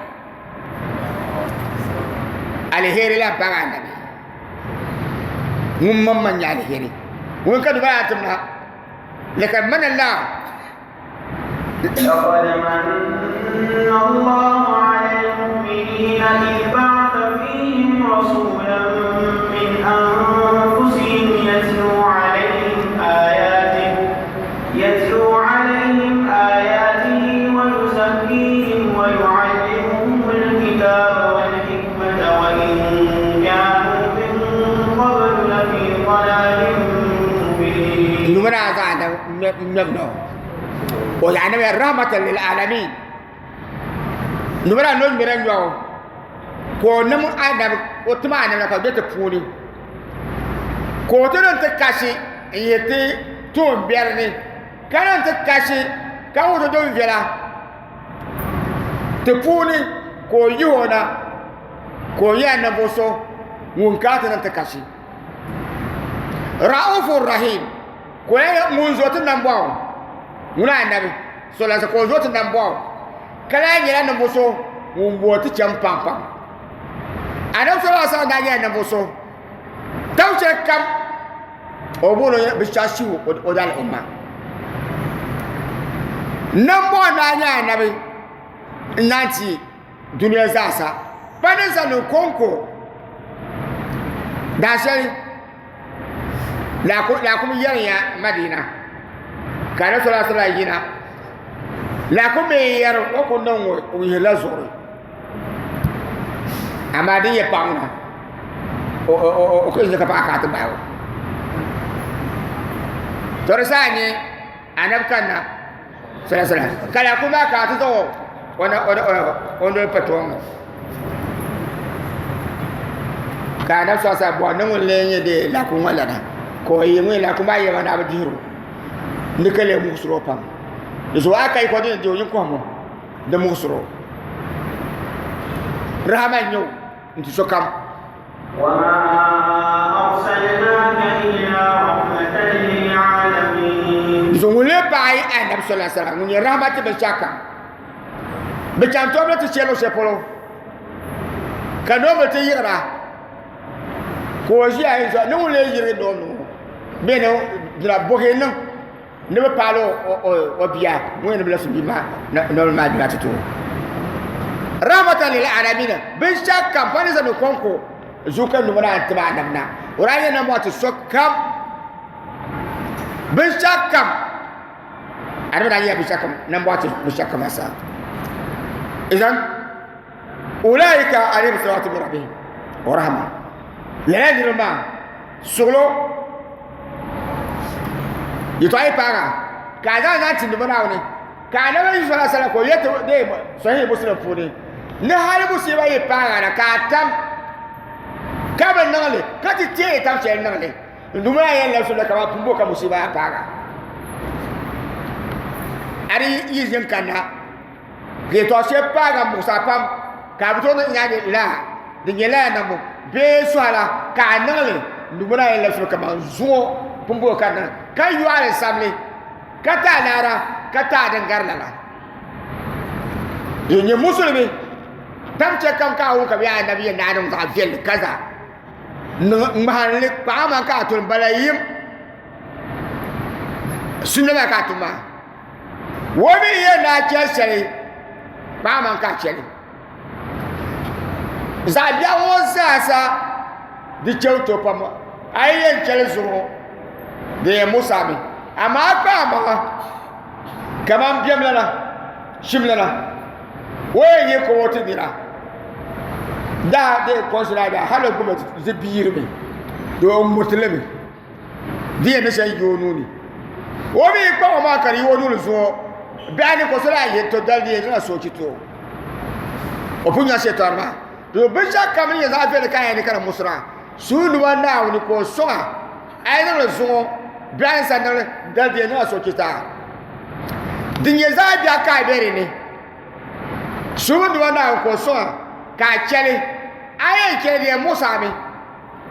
aliheri la paai anabi ŋun maŋmaŋ nyɛ aliheri ŋun ka duba yaa timna laqad manna Allah لقد من الله على المؤمنين إذ بعث فيهم رسولا من أنفسهم يتلو عليهم آياته يتلو عليهم آياته ويزكيهم ويعلمهم الكتاب والحكمة وإن كانوا من قبل لفي ضلال مبين. Duba daa zaŋ ŋmɛbu o yaɣa ni rahmatan lil alamin duba daa no ŋmɛra nyɔɣu ka o nim anabi o tim anabi ka o bɛ ti puuni ka o ti niŋ ti kashi n yihi ti tuun biɛri ni ka niŋ ti kashi ka wuhi ti din viɛla ti puuni ka o yihi o na ka o nyɛla ninvuɣu so ŋun kana ti niŋ ti kashi ra'ufur rahim ka o nyɛla ŋun zo ti nambɔɣu ŋuna anabi sallallahu ka o zo ti nambɔɣu ka lahi nyɛla ninvuɣu so ŋun bo ti chɛm pam pam anabi sallallahu alaihi wasallam daa nyɛla ninvuɣu so tab shɛli kam o booni binshɛɣu shihi o daali umma nambɔɣu daa nyɛ anabi n naan ti dunia zaasa pa ninsal nim konko daashɛli laakumi yɛriya Madina ka anabi sallallahu alaihi wasallam yina laakumi mi yɛri o ku niŋ ŋɔ o yihirila zuɣuri amaa din yɛ paɣa ŋuna o ku ka paɣa ka ti gbaai o to di saha nyɛ anabi kanna sallallahu alaihi wasallam ka laakumi maa ka ti zaŋ o noli pa tooni. Ka anabi sallallahu alaihi wasallam bɔhi ni ŋun lee nyɛ dee lakum ŋɔ lana ka o yi ŋun lakum maa yɛma na bi dihiri o ni ka lee muɣisiri o pam di zuɣu a ka yi ko din di o yin kɔhim o di muɣisiri o rahama n-nyɛ o n-ti sokam. وما أرسلناك إلا رحمة للعالمين Di zuɣu ŋun lee paɣi anabi sallallahu alaihi wasallam ŋun nyɛ rahama ti binshɛɣu kam bɛ chaŋ tɔbili ti chɛ luɣ shɛli polo ka noombil ti yiɣira ka o ʒiya yin zuɣu ni ŋun lee yirigi noombil ŋɔ bee ni dina bɔhi niŋ ni bi paali o bia ŋun yɛn ni bi labisi bia maa noombil maa bia ti ti o rahmatan lil alamina binshɛɣu kam pa ni zani kɔŋko zuɣu ka numa naan ti maa nam na o daa yɛn na mɔɣu ti sokam binshɛɣu kam annabi daa nyɛla binshɛɣu kam nambɔɣu ti binshɛɣu kam asa idan ulaika alayhim salawatu min rabbihim wa rahma lala niriba maa suɣulo yɛtɔɣa yi paaga ka a zaŋ zaŋ ti nima Naawuni ka anabi yi sala sala ka o yɛti de sahihi muslim puuni ni hali musiba yi paaga na ka a tam ka bi niŋli ka ti teei tam shɛli niŋli n duma yaa yɛn labisi la kamani pumbo ka musiba yaa paaga a di yi ʒini kanna ka yɛtɔɣa shɛli paaga muɣisa pam ka a bi tooi niŋ nyaangi laa di nyɛ laya nambu bee suhala ka a niŋli n duma yaa yɛn labisi kamani zuŋɔ pumbo ka niŋ ka yɔɣali samli ka ti a laara ka ti a din gari lala din nyɛ musulimi tam chɛ kam ka a wum ka bɛ yaa anabi yɛn daa niŋ zaɣ viɛlli kaza ŋmahinli kpaɣa maa ka a tuli bala yim sunna maa ka a tum maa o mi yɛn daa chɛli shɛli kpaɣa maa ka a chɛli zaɣ biɛɣu ŋɔ zaasa di chɛbu to pam a yi yɛn chɛli zuɣu di yɛn musami amaa kpaɣa maa kamani biɛm lana shim lana o yɛn yi ka o ti nira daa de kɔnsila daa hali gbubi di biirimi di o murtilimi di yɛn ni shɛli yi o nuuni o mi kpaŋ o maa ka di yi o nuuni zuɣu bihi ni kɔsila yi to dali di yɛn niŋla soochi ti o o pun nya shɛtɔri maa to binshɛɣu kam ni nyɛ zaɣ viɛlli ka a yɛn ni ka di musira suunuma naawuni ka o sɔŋa a yi niŋli zuŋɔ bihi ni sa niŋli dali di yɛn niŋla soochi ti a din nyɛ zaɣ biɛɣu ka a bɛ di ni Suhuduma Naawuni ka o sɔŋ a ka a chɛli, a yɛn chɛli di yɛn muɣisi a mi,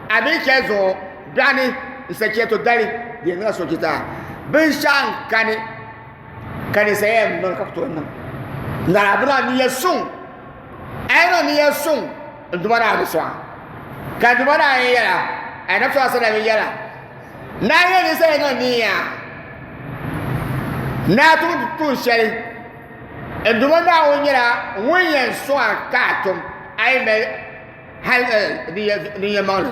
a mi chɛli zuɣu biɛɣuni n sa chɛ to dali di yɛn niŋla sochita. Binshɛɣu n kani ka ninsal yɛn niŋ ka ku tooi niŋ. Nara bi niŋ niya suŋ, a yi niŋ niya suŋ n Duuma Naawuni sɔŋ a. Ka n Duuma Naawuni yɛla, Anabi sallallahu alaihi wasallam yɛla, ni a yɛn ninsal yɛn niŋ niya ni a tum tuun shɛli N Duuma Naawuni nyɛla ŋun yɛn sɔŋ a ka a tum a yi mali hal ninya maŋli.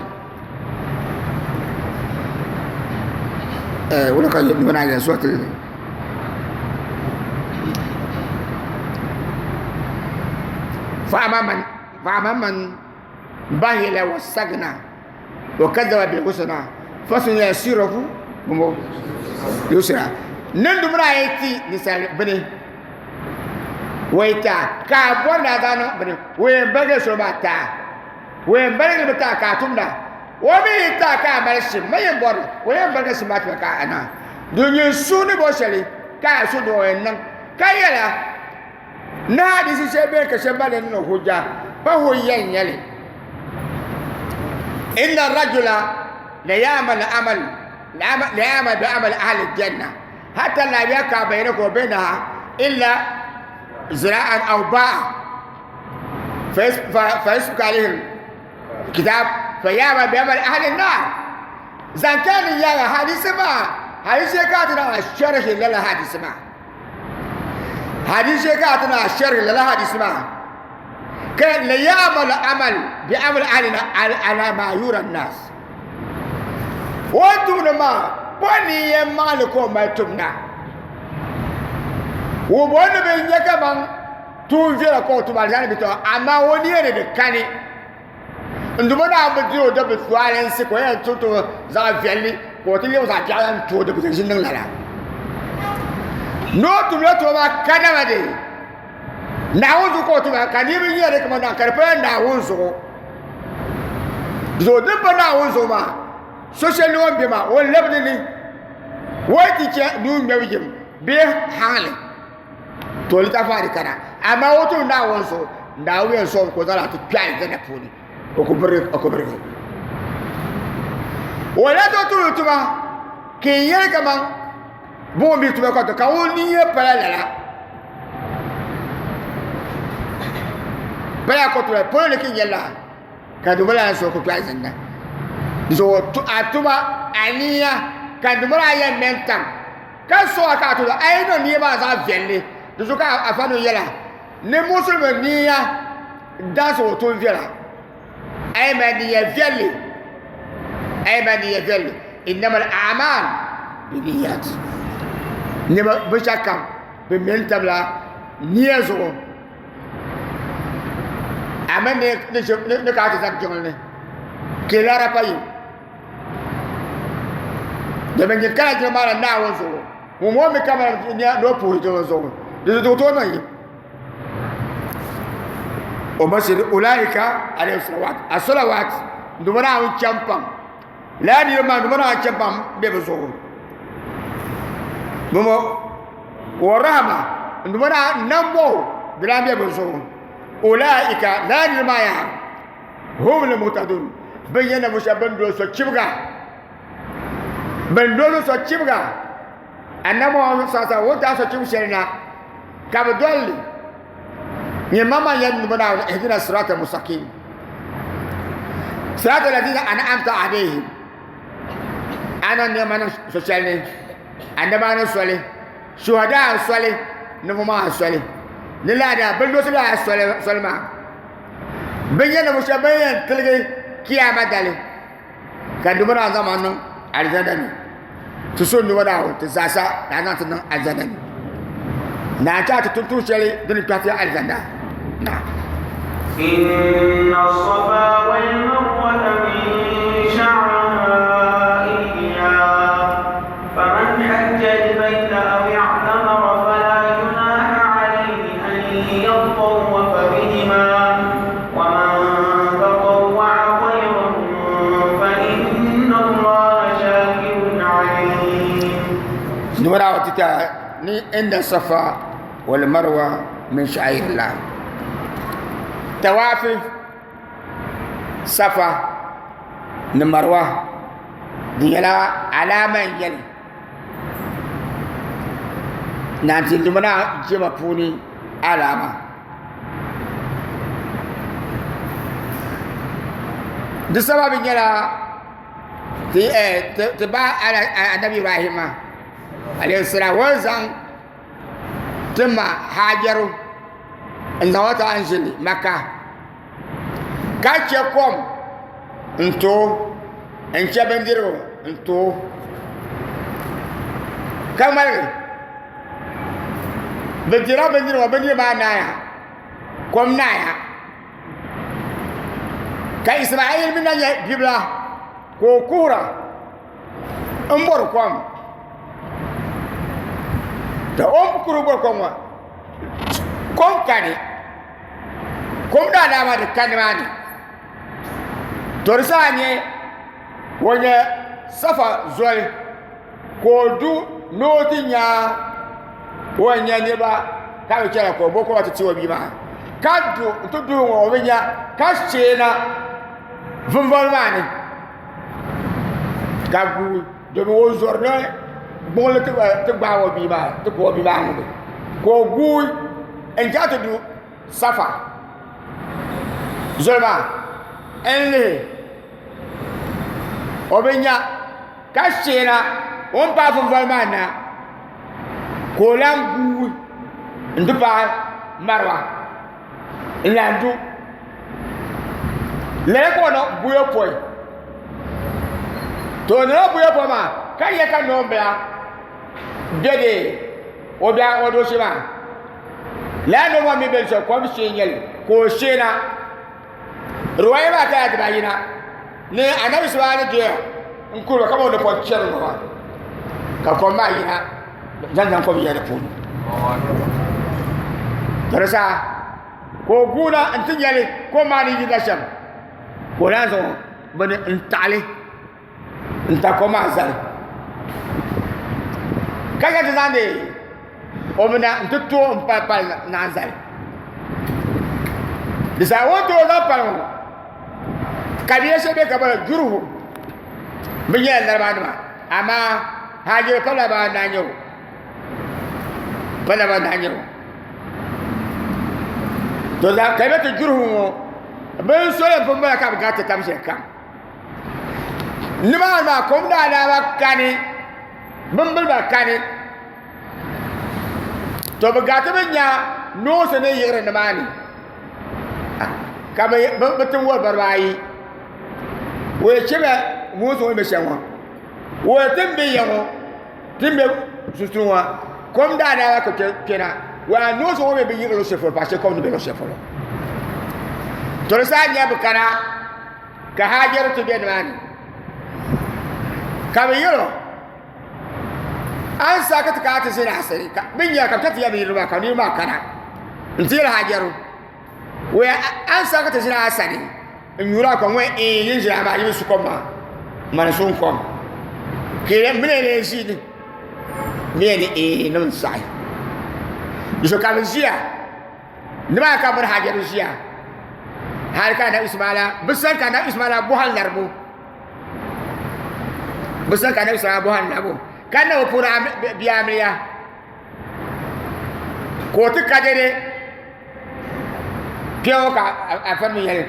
Wula ka Duuma Naawuni yɛn sɔŋ ti? فأما من بخل واستغنى وكذب بالحسنى فسنيسره لليسرى niŋ dumina a yi ti ninsal bini wai ta ka a bɔri ni a zaŋ niŋ bini o yɛn baligi soli maa taa o yɛn baligi mi taa ka a tumda o mi yi taa ka a mali shim ma yɛn bɔri o yɛn baligi shim maa tima ka a niŋ di nyɛ su ni bɔ shɛli ka a su ni o yɛn niŋ ka yɛla Ni hadisi shɛli beni ka shɛba mali niŋ hujja pa hujja n-nyɛ li. Inna rajula la ya'malu amal la ya'mal bi amali ahli janna hatta la yaka bainahu wa bainaha illa zira'an aw ba'a fa yasbiqu alayhi kitab fa ya'mal bi amali ahli an-nar. Zaŋ chaŋ di nyaaŋa hadisi maa hadisi ka ti niŋ sharhi lala hadisi maa. Hadisi ka ti na sharhi lala hadisi maa ka la ya'malu amal bi amal ahli ala ma yura nas o tumdi maa po ni yɛn maŋli ka o mali tumda o bo ni bi nyɛ kaman tuun viɛla ka o tum alizani bi to amaa o ni yɛn ni di kani n duma naa bi di o dabi zualinsi ka o yɛn ti to zaɣ viɛlli ka o ti lɛbi zaɣ biɛɣu lan to o dabi ʒi niŋ lala ni o tumla tuma maa kadama de Naawuni zuɣu ka o tuma ka niriba nyɛ di kamani ka di pala Naawuni zuɣu Zuɣu din pa Naawuni zuɣu maa, so shɛli ni o ni be maa, o lɛbi di ni, o yi ti chɛ nuu ŋmɛbu yim bee haŋli, to o litaafi maa di kana. Amaa o tum Naawuni zuɣu, Naawuni yɛn sɔŋ ka o zaŋ a ti kpe alizanda puuni, o ku birigi, o ku birigi. O lahi tooi tumdi tuma ka n yɛli kaman buɣim bɛ tuma ka to ka o niya pala lala. Pala ka o tuma polo ni ka n yɛli la. Ka di bala so ku kpɛhi zinda zuɣu a tuma a niya ka di bala yɛn mɛ tam ka so a ka a tuma a yi niŋ niya maa zaɣ viɛlli di zuɣu ka afa ni yɛla ni musulimi niya dansi o tum viɛla a yi mali niya viɛlli a yi mali niya viɛlli innamal a'mal binniyat nima binshɛɣu kam bi mɛ n tabila niya zuɣu. Ama ni ni ka ti zaŋ jiŋli ni ke lara pa yi domin nyin kana jiŋli maa na Naawuni zuɣu ŋun ŋɔ mi kamara ni o puhiri jiŋli zuɣu di zuɣu tooi niŋ yim o masjid ulaika alayhi salawat asalawat nduma Naawuni chɛm pam lala niriba maa nduma Naawuni chɛm pam bɛ bi zuɣu bɔŋɔ wa rahama nduma nambo di lahi bɛ bi zuɣu ulaika lala niriba maa yaa hum lmuhtadun bɛ nyɛ ninvuɣu shɛba bin doli so chibiga bin doli so chibiga annabi Muhammad sallallahu alaihi wasallam o ni taai so chibi shɛli na ka bi doli li nyɛ mama yɛn nduma Naawuni ihdina sirata mustaqim sirata alladhina an'amta alaihim ana nɛma niŋ so shɛli ni annabawa ni soli shuhada soli ninvuɣu maa soli ni laa bi lusi laa soli maa bi nyɛ ninvuɣu shɛba ban yɛn tiligi kiyama dali ka dubu naa zaŋ ma niŋ alizanda ni ti so dubu naa ti zaasa ka a zaŋ ti niŋ alizanda ni naa chɛ a ti tum tuun shɛli din ni kpɛhi ti alizanda na. إن الصفا والمروة من شعائر الله فمن حج البيت أو اعتمر فلا جناح عليه أن يطوف بهما ومن تطوع خيرا فإن الله شاكر عليم. Dubu naa ti ta ni inna safa wal marwa min sha'airillah tawafi safa ni marwa di nyɛla alaama n nyɛli nanti dumana jema puuni alaama di sababi nyɛla ti ba anabi ibrahima alayhi salam o ni zaŋ ti ma hajaru n zaŋ o ti an ʒili maka ka chɛ kom n ti o n chɛ bindirigu n ti o ka ŋmaligi bi dirila bindirigu maa bindirigu maa naaya kom naaya ka ismail mi na nyɛ bibila ka o kuhura n bori kom ka o ni kuri bori kom maa kom kani kom daa daa maa di ka nimaani to di saha nyɛ o nyɛ safa zoli ka o du ni o ti nya o ni nya niriba ka bi chɛna ka o bo koma ti ti o bia maa ka du n ti du ŋɔ o bi nya ka sheena vinvoli maa ni ka guui domi o zori ni gbuɣinli ti gbaai o bia maa ti ku o bia maa ŋubi ka o guui n chaŋ ti du safa zoli maa n lihi o bi nya ka sheena o ni paai vinvoli maa na ka o lahi guui n ti paai mariwa n lahi du lala ka o niŋ buyopɔi to o niŋla buyopɔi maa ka yɛ ka noonbila bɛ de o bia o dooshee maa lala noo maa mi bɛ shɛli kom shee n nyɛli ka o sheena riwaaya maa kala dibayi na ni anabi saba ni doya n kuri ka o ni pɔn chɛri ŋɔ maa ka kom maa yina zaŋ zaŋ kom yɛ di puuni ka di saha ka o guuna n ti nyɛli kom maa ni yina shɛm ka o naan zaŋ. bini n taɣali n ta kom maa zali ka chɛ ti zaŋdi o bina n ti tooi n pali pali naan zali di saha o ni tooi zaŋ pali ŋɔ kabila shɛli bɛ ka bala juruhu bi nyɛla lariba nima amaa hajiri pala ba anahi nyɛ o pala ba anahi nyɛ o to za ka bɛ ti juruhu ŋɔ bin soli n pun bala ka bi gariti tam shɛli kam nimaani maa kom daa daa ba kani binbiliba kani to bi gariti bi nya noosi ni yiɣiri nimaani ka bi tim wɔlibariba ayi o yi chɛ ba moosi ŋɔ ni be shɛm ŋɔ o yi ti be ya ŋɔ ti be sunsuuni ŋɔ kom daa daa ka kpɛna waa noosi ŋɔ mi bi yiɣiri luɣ shɛli polo paɣa shɛli kom ni be luɣ shɛli polo to di saha nya bi kana ka Hajaru ti be nimaani ka bi yɛl o a ni sa ka ti kana ti ʒini a sani ka bɛ nya ka bɛ ti yɛli niriba maa ka niriba maa kana nti yɛli Hajaru waya a ni sa ka ti ʒini a sani n nyuri a kom ŋɔ ee yin ʒini a maa yi bi su kom maa mani su n kom ka yɛli mini lee ʒini mi yɛli ee ni n saɣi di so ka bi ʒiya nimaa ka biri Hajaru ʒiya hali ka anabi Ismaila bi sani ka anabi Ismaila bɔhim laribu bi sani ka anabi Ismaila bɔhim laribu ka na bi puuni bia amiliya ka o ti ka dɛdɛ kpɛŋɔ ka afa mi yɛli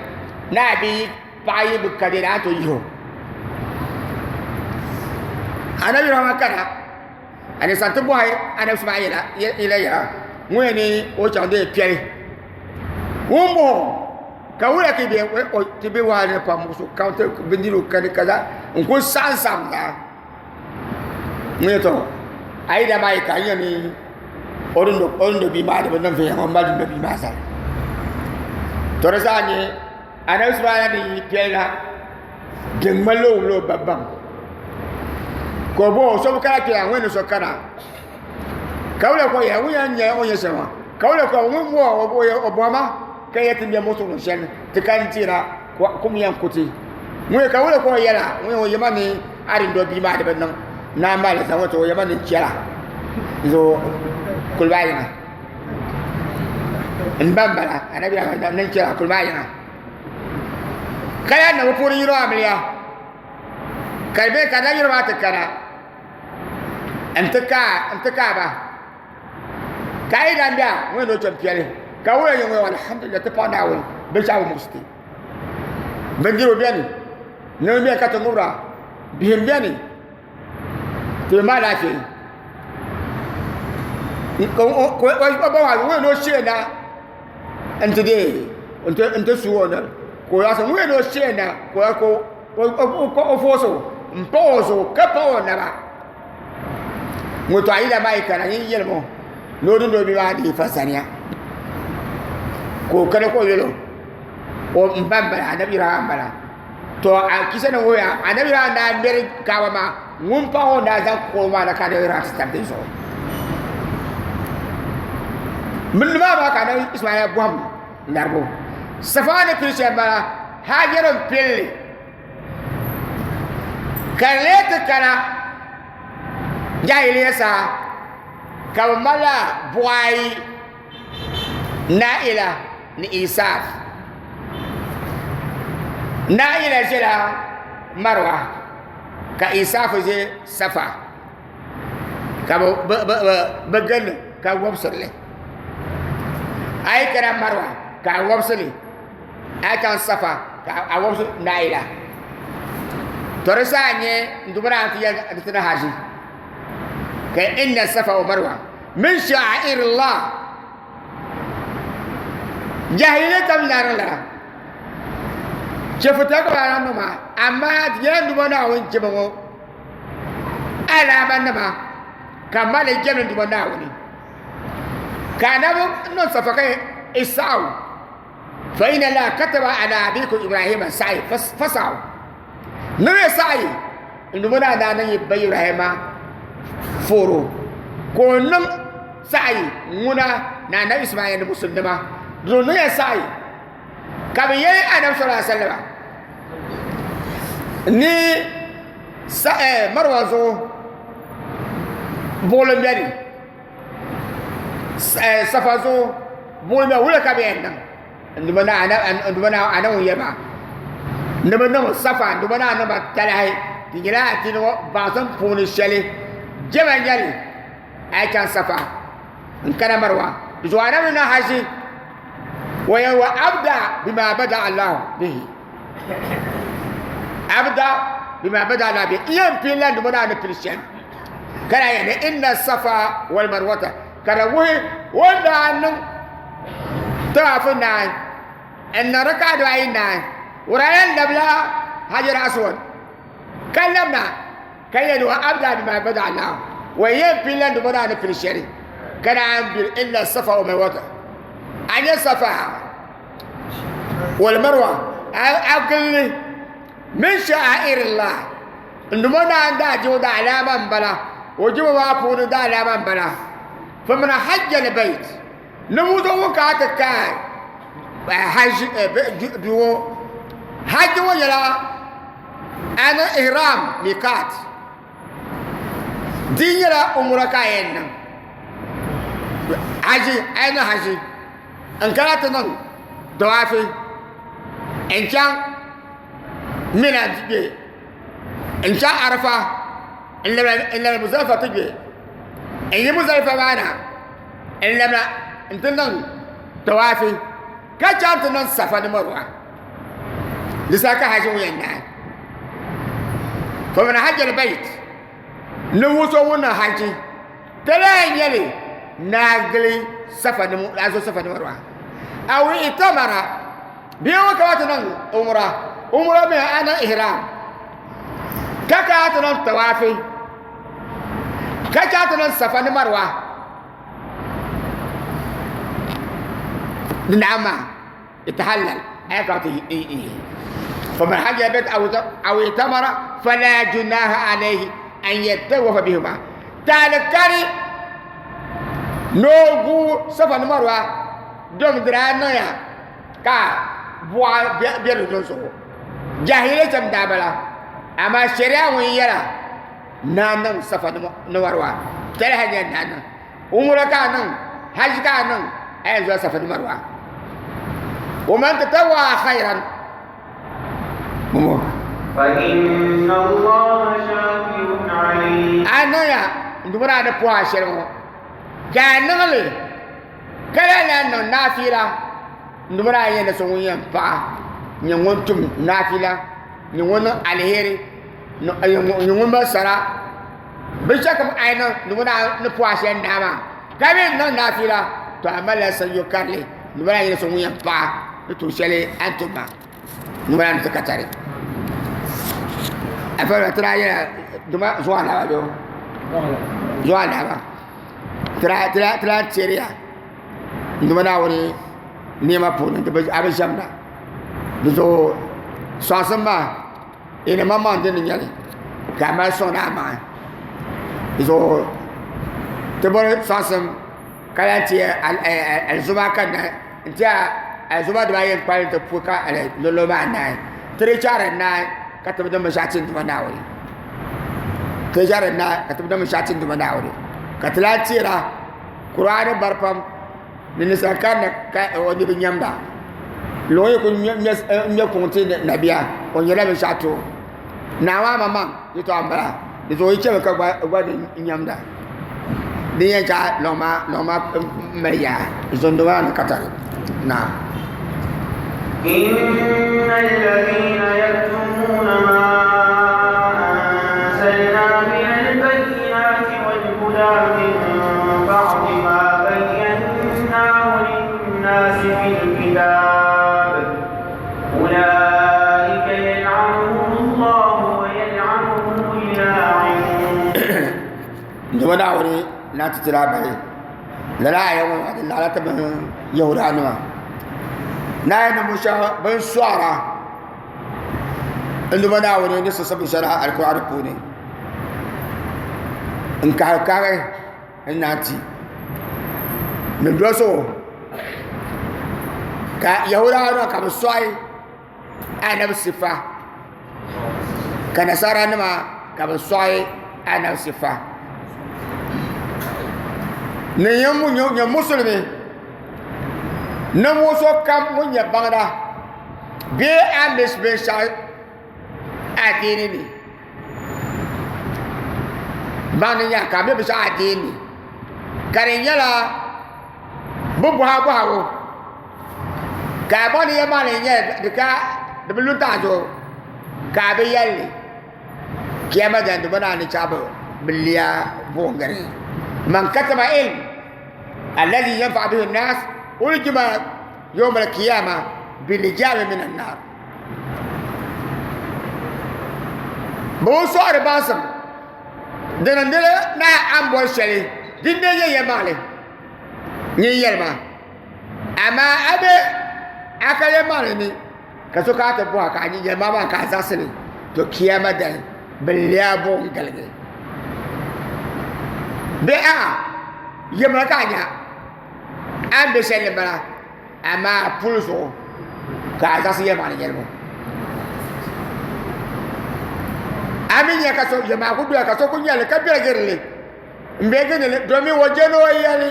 ni a bi paɣa yi bi ka dɛdɛ a ni tooi yihi o anabi Ibrahima kana ani san ti bɔhi anabi Ismaila yɛla yaha ŋun yɛn ni o chaŋ deei piɛli ŋun bɔŋɔ ka wula ka ti be wahala ni pam muɣusigu kam ti bindirigu kani kaza n kuli saɣim saɣim zaa ŋun yɛn tɔ a yi daa maa yi ka n yɛn ni o ni do bia maa di bi niŋ viɛnyɛla o mali din do bia maa zali to di zaa nyɛ anabi Ismaila ni yi piɛli na din ŋmanila o wumla o ba baŋ ka o bɔh o so bi kana kpɛya ŋun ni so kana ka wula ka o yɛli ŋun yɛn nyɛla o ni nyɛ shɛm maa ka wula ka ŋun bɔh o bɔhima ka yɛli ti mɛ muɣusigu shɛli ti ka n tira kum yɛn ku ti ŋun ka wula ka o yɛla ŋun o yɛma ni a din do bia maa di bi niŋ naa maa la zaŋ o yɛma ni chɛla zo kuli maa yiŋa n ba n bala anabi ni chɛla kuli maa yiŋa ka yaa na bi puuni yino amiliya ka di bɛ ka na yino maa ti kana n ti kaaba ka a yi dan bɛ a ŋun ni o chɛn piɛli ka wula nyɛ ŋun alhamdulillah ti paɣa Naawuni binshaɣu bi muɣisi ti bindirigu biɛni niɛma biɛni ka ti ŋubira bihim biɛni ti bi maali alaafee o ba maa ŋun ni o shee na n ti dee n ti su o noli ka o zaɣisi ŋun ni o shee na ka o foosi o n paɣi o zuɣu ka paɣi o naba ŋun to a yila maa yi kana yin yɛlimi o ni o dundoli bia maa dii fa saniya ka o kana ka o yɛli o n ba n bala anabi Ibrahim n bala to a kisa ni wuhiya anabi Ibrahim daa mɛri kaaba maa ŋun paɣa o daa zaŋ kuɣu maa na ka anabi Ibrahim ti tabi di zuɣu mini maa maa ka anabi Ismaila bɔhim laribu safa ni pili shɛli bala Hajar n pilli ka di lee ti kana jahiliya saha ka bi malila buɣa ayi Naila ni Isaf Naila ʒɛla Marwa ka Isaf ʒɛ Safa ka bi gilli ka wobisiri li a yi kana Marwa ka a wobisi li a yi chaŋ Safa ka a wobisi Naila to di saha n nyɛ n duuma Naawuni ti yɛli ti ni haji ka inna Safa wa Marwa min sha'airillah jahiliya tam narinla chɛfuta ka ba niŋ maa amaa di nyɛla duuma Naawuni jɛma ŋɔ alaama nima ka mali jɛmdi duuma Naawuni ka anabi niŋ safa ka isa'u fa inna Allah kataba ala abikum Ibrahima sa'i fasa'u niŋ sa'i n duuma Naawuni niŋ yi ba Ibrahima foro ka o niŋ sa'i ŋuna ni anabi Ismail ni musulima di niŋya sa'i ka bi yɛli anabi sallallahu alaihi wasallam. Ni Marwa zuɣu buɣuli beni Safa zuɣu buɣuli beni wula ka bɛ yɛn niŋ n Duuma a ni ŋun yɛli maa ni bɛ niŋ Safa n Duuma naa niŋ ba talahi di nyɛla adiini ŋɔ baŋsim puuni shɛli jɛma n-nyɛ li a yi chaŋ Safa n kana Marwa di zuɣu a na mi niŋ haji wa yɛn wa abda bima bada Allahu bihi abda bima bada Allahu bihi n yɛn pili la n Duuma naa ni pili shɛm ka daa yɛli inna safa wal marwata ka di wuhi o ni daa niŋ tawaafu naai n niŋ raka'a dibaayi naai o daa yɛn labila hajar aswad ka labina ka yɛli wa abda bima bada Allah wa yɛn pili la n Duuma naa ni pili shɛli ka naan biri inna safa wal marwata a nyɛ safa wal marwa a gilli min sha'airillah n Duuma naa n daa jibu daa alaama n bala o jibu maa puuni daa alaama n bala faman hajja al-bayt ninvuɣ so ŋun kana ti kaai hajj duu ŋɔ hajj ŋɔ nyɛla a niŋ ihram miqat di nyɛla umra ka a yɛn niŋ hajj a yi niŋ hajj n kana ti niŋ tawaafi n chaŋ Mina ti kpe n chaŋ Arafa n labi Muzdalifa ti kpe n yi Muzdalifa maa na n labina n ti niŋ tawaafi ka chaŋ ti niŋ Safa ni Marwa di saha ka haji ŋɔ yɛn naai faman hajja al-bayt ninvuɣ so ŋun niŋ haji ti lahi nyɛli naagili Safa ni Marwa aw itamara bia ŋɔ kana ti niŋ umra umra mi a niŋ ihram ka kana ti niŋ tawaafi ka chaŋ ti niŋ safa ni marwa di naɣim maa itahallal ay ka ti faman hajja bait aw itamara fala junaha alayhi an yatawafa bihima taali kani ni o gu safa ni marwa dom di daa niŋya ka buɣa be di zuɣu jahiliya chɛm daa bala amaa shɛriya ŋun yɛla ni a niŋ safa ni marwa talahi nyɛ ni a niŋ umra ka a niŋ hajj ka a niŋ a yɛn zola safa ni marwa wa man tatawwa khairan فإن الله شاكر عليم a niŋya n dumira a ni puhi a shɛli ŋɔ ka a niŋli ka lahi lahi niŋ naafila n dumira a yɛn ni so ŋun yɛn paɣa nyɛ ŋun tum naafila nyɛ ŋun niŋ aliheri nyɛ ŋun mali sara binshɛli kam a yi niŋ n dumira a ni puhi a shɛli naai maa ka mi niŋ naafila to a malila sanyo karili n dumira a yɛn ni so ŋun yɛn paɣa ni tuun shɛli a ni tum maa n dumira a ni ti ka tari a fahimta ti daa yɛla duma zuɣu alaaba bee zuɣu alaaba ti lahi teeriya n Duuma Naawuni nɛma puuni a bi ʒɛmda di zuɣu sɔŋsim maa yi ni maŋmaŋ dini n nyɛli ka a mali sɔŋdi a maŋa di zuɣu ti bɔri sɔŋsim ka lahi ti alizuma kanna n tiɛha alizuma dibaayi n kpalim ti puhi ka luɣuluɣu maa naai ti di chaɣari naai ka ti bi niŋ binshaɣu ti Duuma Naawuni ti di chaɣari naai ka ti bi niŋ binshaɣu ti Duuma Naawuni ka ti lahi teera Kuraani bari pam ni ninsal kanna ka o ni bi nyɛmda luɣ yi ku ŋmɛ kuŋ ti nabiya o nyɛla binshaɣu ti o naa maa maŋmaŋ yɛltɔɣa n bala di zuɣu yi chɛmi ka gba ni nyɛmda din yɛn chɛ luɣ maa mali yaa zundu maa ni ka tari naa إن الذين يكتمون ما أنزلنا من البينات والهدى من بعد ما بيناه للناس في الكتاب أولئك يلعنهم الله ويلعنهم اللاعنون Duuma Naawuni na ti tiri a bahi lala aya ŋɔ maa di laɣila ti bini Yahudanima Naawuni ni binshɛɣu bin sɔɣira n Duuma Naawuni ni siɣisi binshɛli Alkur'aani puuni n kahi kahi n naan ti ni dolisi o ka Yahudanima ka bi sɔɣi anabi sifa. Ka nasaranima ka bɛ sɔɣi anabi sifa. Ni nyɛ musulimi ninvuɣ so kam ŋun nyɛ baŋda bee a mi binshɛɣu adiini ni baŋdi nya ka a mi binshɛɣu adiini ni ka di nyɛla bɛ bɔhi a bɔhigu ka a baŋ ni yɛlimaŋli n-nyɛ di ka di bi lu n-taɣi zuɣu ka a bi yɛli li kiyama dali di bi naan ni chaɣ bi lia buɣim gari man katama ilm alladhi yanfa'u bihi an-nas uljima yawm al-qiyama bilijami min an-nar bɛ bi sɔɣiri baŋsim dini n-dili ni a ni bɔri shɛli din dee nyɛ yɛlimaŋli nyin yɛlima amaa a be a ka yɛlimaŋli ni ka so kana ti bɔha ka a nyin yɛlimaŋli maa ka a zaɣisi li to kiyama dali bɛ leei buɣim galigi bee a'a yɛmina ka a nya a ni be shɛli ni m-bala amaa puli zuɣu ka a zaɣisi yɛlimaŋli yɛlibu a mi nya ka so yɛlimaŋli ku doya ka so ku nyɛli ka biɛligiri li n bɛ gindi li domin o je ni o yɛli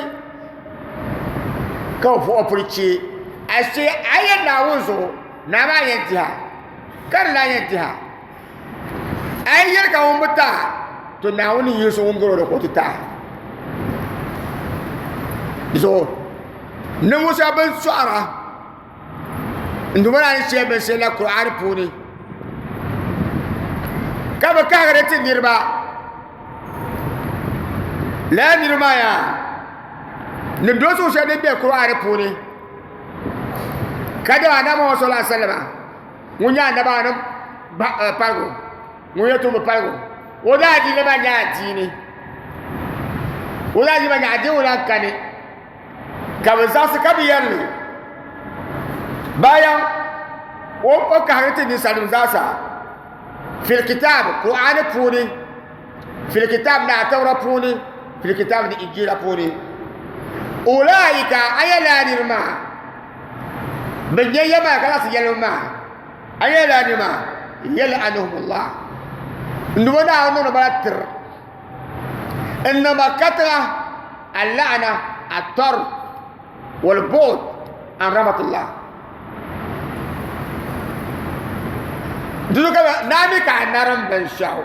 ka o puli chee ashe a yɛn Naawuni zuɣu naa maa yɛn diha ka di lahi yɛn diha a yi yɛli ka ŋun bi taha to Naawuni ni yiɣisi ŋun gari o ni ka o ti taha zuɣu ninvuɣu shɛba bin sɔɣira n duuma ni shɛli bin shɛli la Kur'aani puuni ka bi kahigiri ti niriba lala niriba maa yaa ni dolisigu shɛli din be Kur'aani puuni ka dama anabi Muhammad sallallahu alaihi wasallam ŋun nyɛ anabaanim paligu ŋun yɛ tumbu paligu o daa diini maa nyɛ adiini o daa diini maa nyɛ adiini o lan kani ka bi zaɣisi ka bi yɛri li bayan o kahigi ti ninsalinima zaasa fil kitaab Kur'aani puuni fil kitaab ni Atawura puuni fil kitaab ni Injila puuni ulaika a yɛ lala niriba maa bɛ nyɛ ya maa ka zaɣisi yɛlibu maa a yɛ lala niriba maa yal'anuhumullah n duuma Naawuni niŋdi ba la tiri innama katiŋa al-la'na at-tard wal-bu'd an rahmatillah dunu ka naa mi ka a narim binshaɣu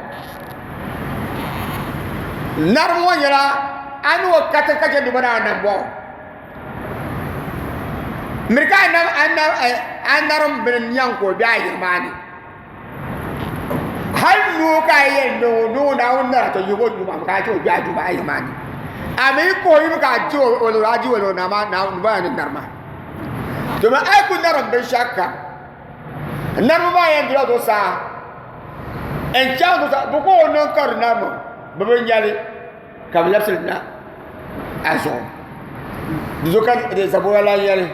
narim ŋɔ nyɛla a ni o katiŋ ka chɛ duuma naa nambɔɣu miri ka a narim bini nyaŋ ka o be a yiri maa ni hali noo ka a yɛn niŋ o noo naawuni nara to yihi o duu maa ka a chɛ o gbe a duu maa ayi maa ni a mi ka o yimi ka a di o lori a di o lori naa maa naawuni bala ni nari maa domin a yi ku narim binshɛɣu kam naribu maa yɛn dila zuɣusaa n chaŋ zuɣusaa bi ka o niŋ ka di narimi bi bi nyɛli ka bi labisili na a zuɣu di zuɣu ka di zabura lan yɛli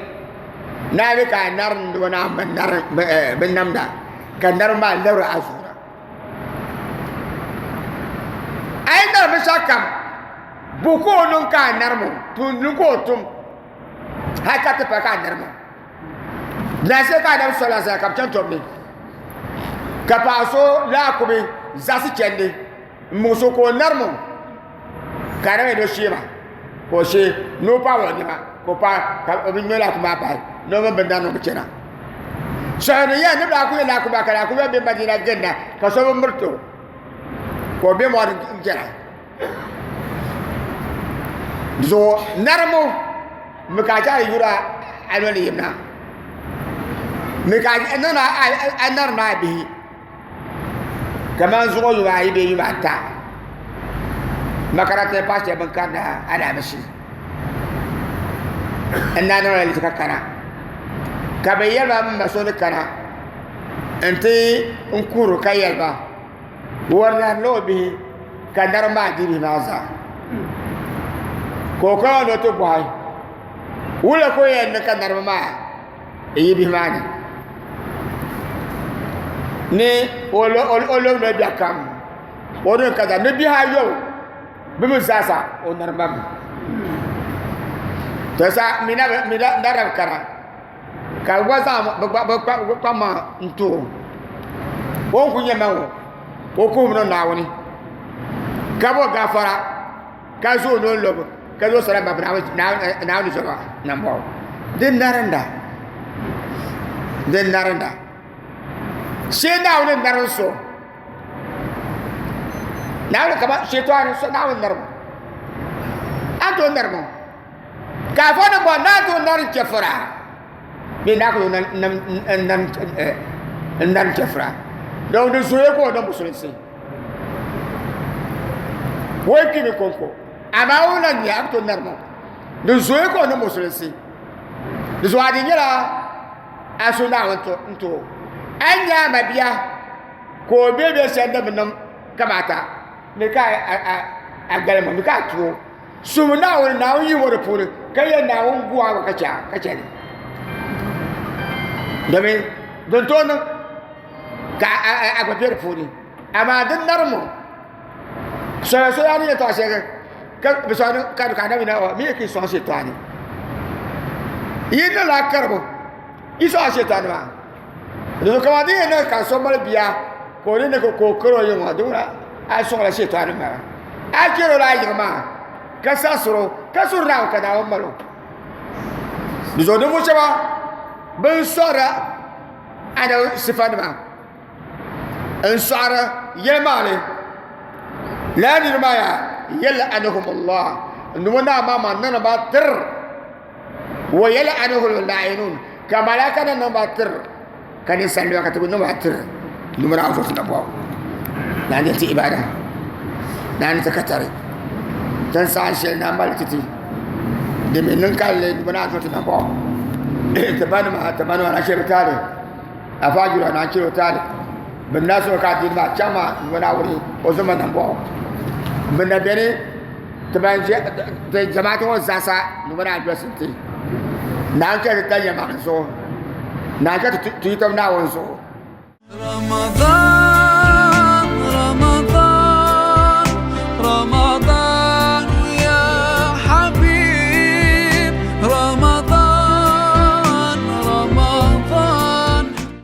naa mi ka a narim ni naa bin namda ka narim maa labiri a zuɣu na a yi nari binshɛɣu kam bo ka o niŋ ka a narim o tuun niŋ ka o tum hali ka ti paai ka a narim o Daanse'ere ka Adamu soli zaa ka bɛ chani tɔbu ni ka paɣa so laakumi zaɣisi chandi m-muɣisi o ka o narim o ka Adamu yɛli ni o shee ma ka o shee ni o paai o nɛma ka o paai ka bɛ ŋme laakumi maa bahi ni o mini bɛ narim ni chana sɔhiri ni yɛli ni bɛ daa kuli laakumi maa ka laakumi maa be Madina ginda ka so bi miriti o ka o be mɔɣini n-chana zuɣu narimu mi ka a chaŋ yura a noli yimna mi ka a niŋdi a nari maa bihi kamani zuɣu yuma ayi bee yuma ata makaranta ni paɣa shɛba bin karindi alaamishi n daa niŋla liiga ka kana ka bi yɛli ma n ma so ni kana n ti n kuhiri ka yɛli ba Wari narila o bihi ka narim maa di bihi maa zaa ka o kana ni o ti bɔhi wula ka o yɛn niŋ ka nariba maa yi bihi maa ni ni o lobila biɛɣu kam o niŋ kaza ni bihi ayobu bɛ mi zaasa o narima mi to sa mi na rabi kana ka bɛ gba zaŋ bɛ kpaŋmaŋa n-ti o o ni kuli nyɛ ma ŋɔ. O kuhimi niŋ Naawuni ka bo gafara ka zo o ni o lobi ka zo sala babi Naawuni zoba nambɔɣu. Din narinda, din narinda. Shee Naawuni ni narim so. Naawuni kama shɛtɔni so Naawuni narimu. A ni tooi narimu. Ka a fo ni bɔri ni a tooi narim chɛfura bee ni a ku tooi narim chɛfura. Don di zooya ka o niŋ musulinsi. O yi kpimi kɔŋko amaa o lan nyɛ a ku tooi narimu. Di zooya ka o niŋ musulinsi. Di zuɣu a di nyɛla a su Naawuni n-ti o. A yi nya a mabia ka o be bɛ shɛli din bi niŋ kamaata ni ka a galim o ni ka a tu o, suhimi Naawuni, Naawuni yihi o di puuni ka yɛli Naawuni gu a gba ka chɛ li. Domin din tooi niŋ ka a gba be di puuni, amaa din narim o, soya soya ni yɛtɔɣ shɛli ka bi sɔŋ ni ka ka anabi na mi ki sɔŋ shɛtɔɣani yi niŋla karibu yi sɔŋ shɛtɔɣani maa di zuɣu kamani di yɛn niŋ ka so mali bia ka o ni ka o kari o yiŋa di ŋuna a sɔŋla shɛtɔɣani maa a chɛri o la a yiŋa maa ka saɣasiri o ka suhuri Naawuni ka Naawuni mali o di zuɣu ninvuɣu shɛba bin sɔŋda anabi sifa nima n sɔɣiri yɛlimaŋli lala niriba maa yaa yal'anuhum Allah n-dumo naa maa maa niŋdi ba tir wa yal'anuhum la'inun ka malaika nim niŋ ba tir ka ninsalinima ka ti bi niŋ ba tir n-dumo naa voti na bɔbu naa ni ti ibada naa ni ti katari tin saha shɛli naa mali ti ti din mi niŋ ka li n-dumo naa voti na bɔbu ti banima ti banima na shɛbi taali afa jura na chiro tali bin na so ka din ma chama ngona wuri o zoma na bo bin na beni ti ban je ti jamaati ŋɔ zaasa ngona address ti na n chɛ ti yɛma so na n chɛ ti tuyi tab Naawuni zuɣu. رمضان.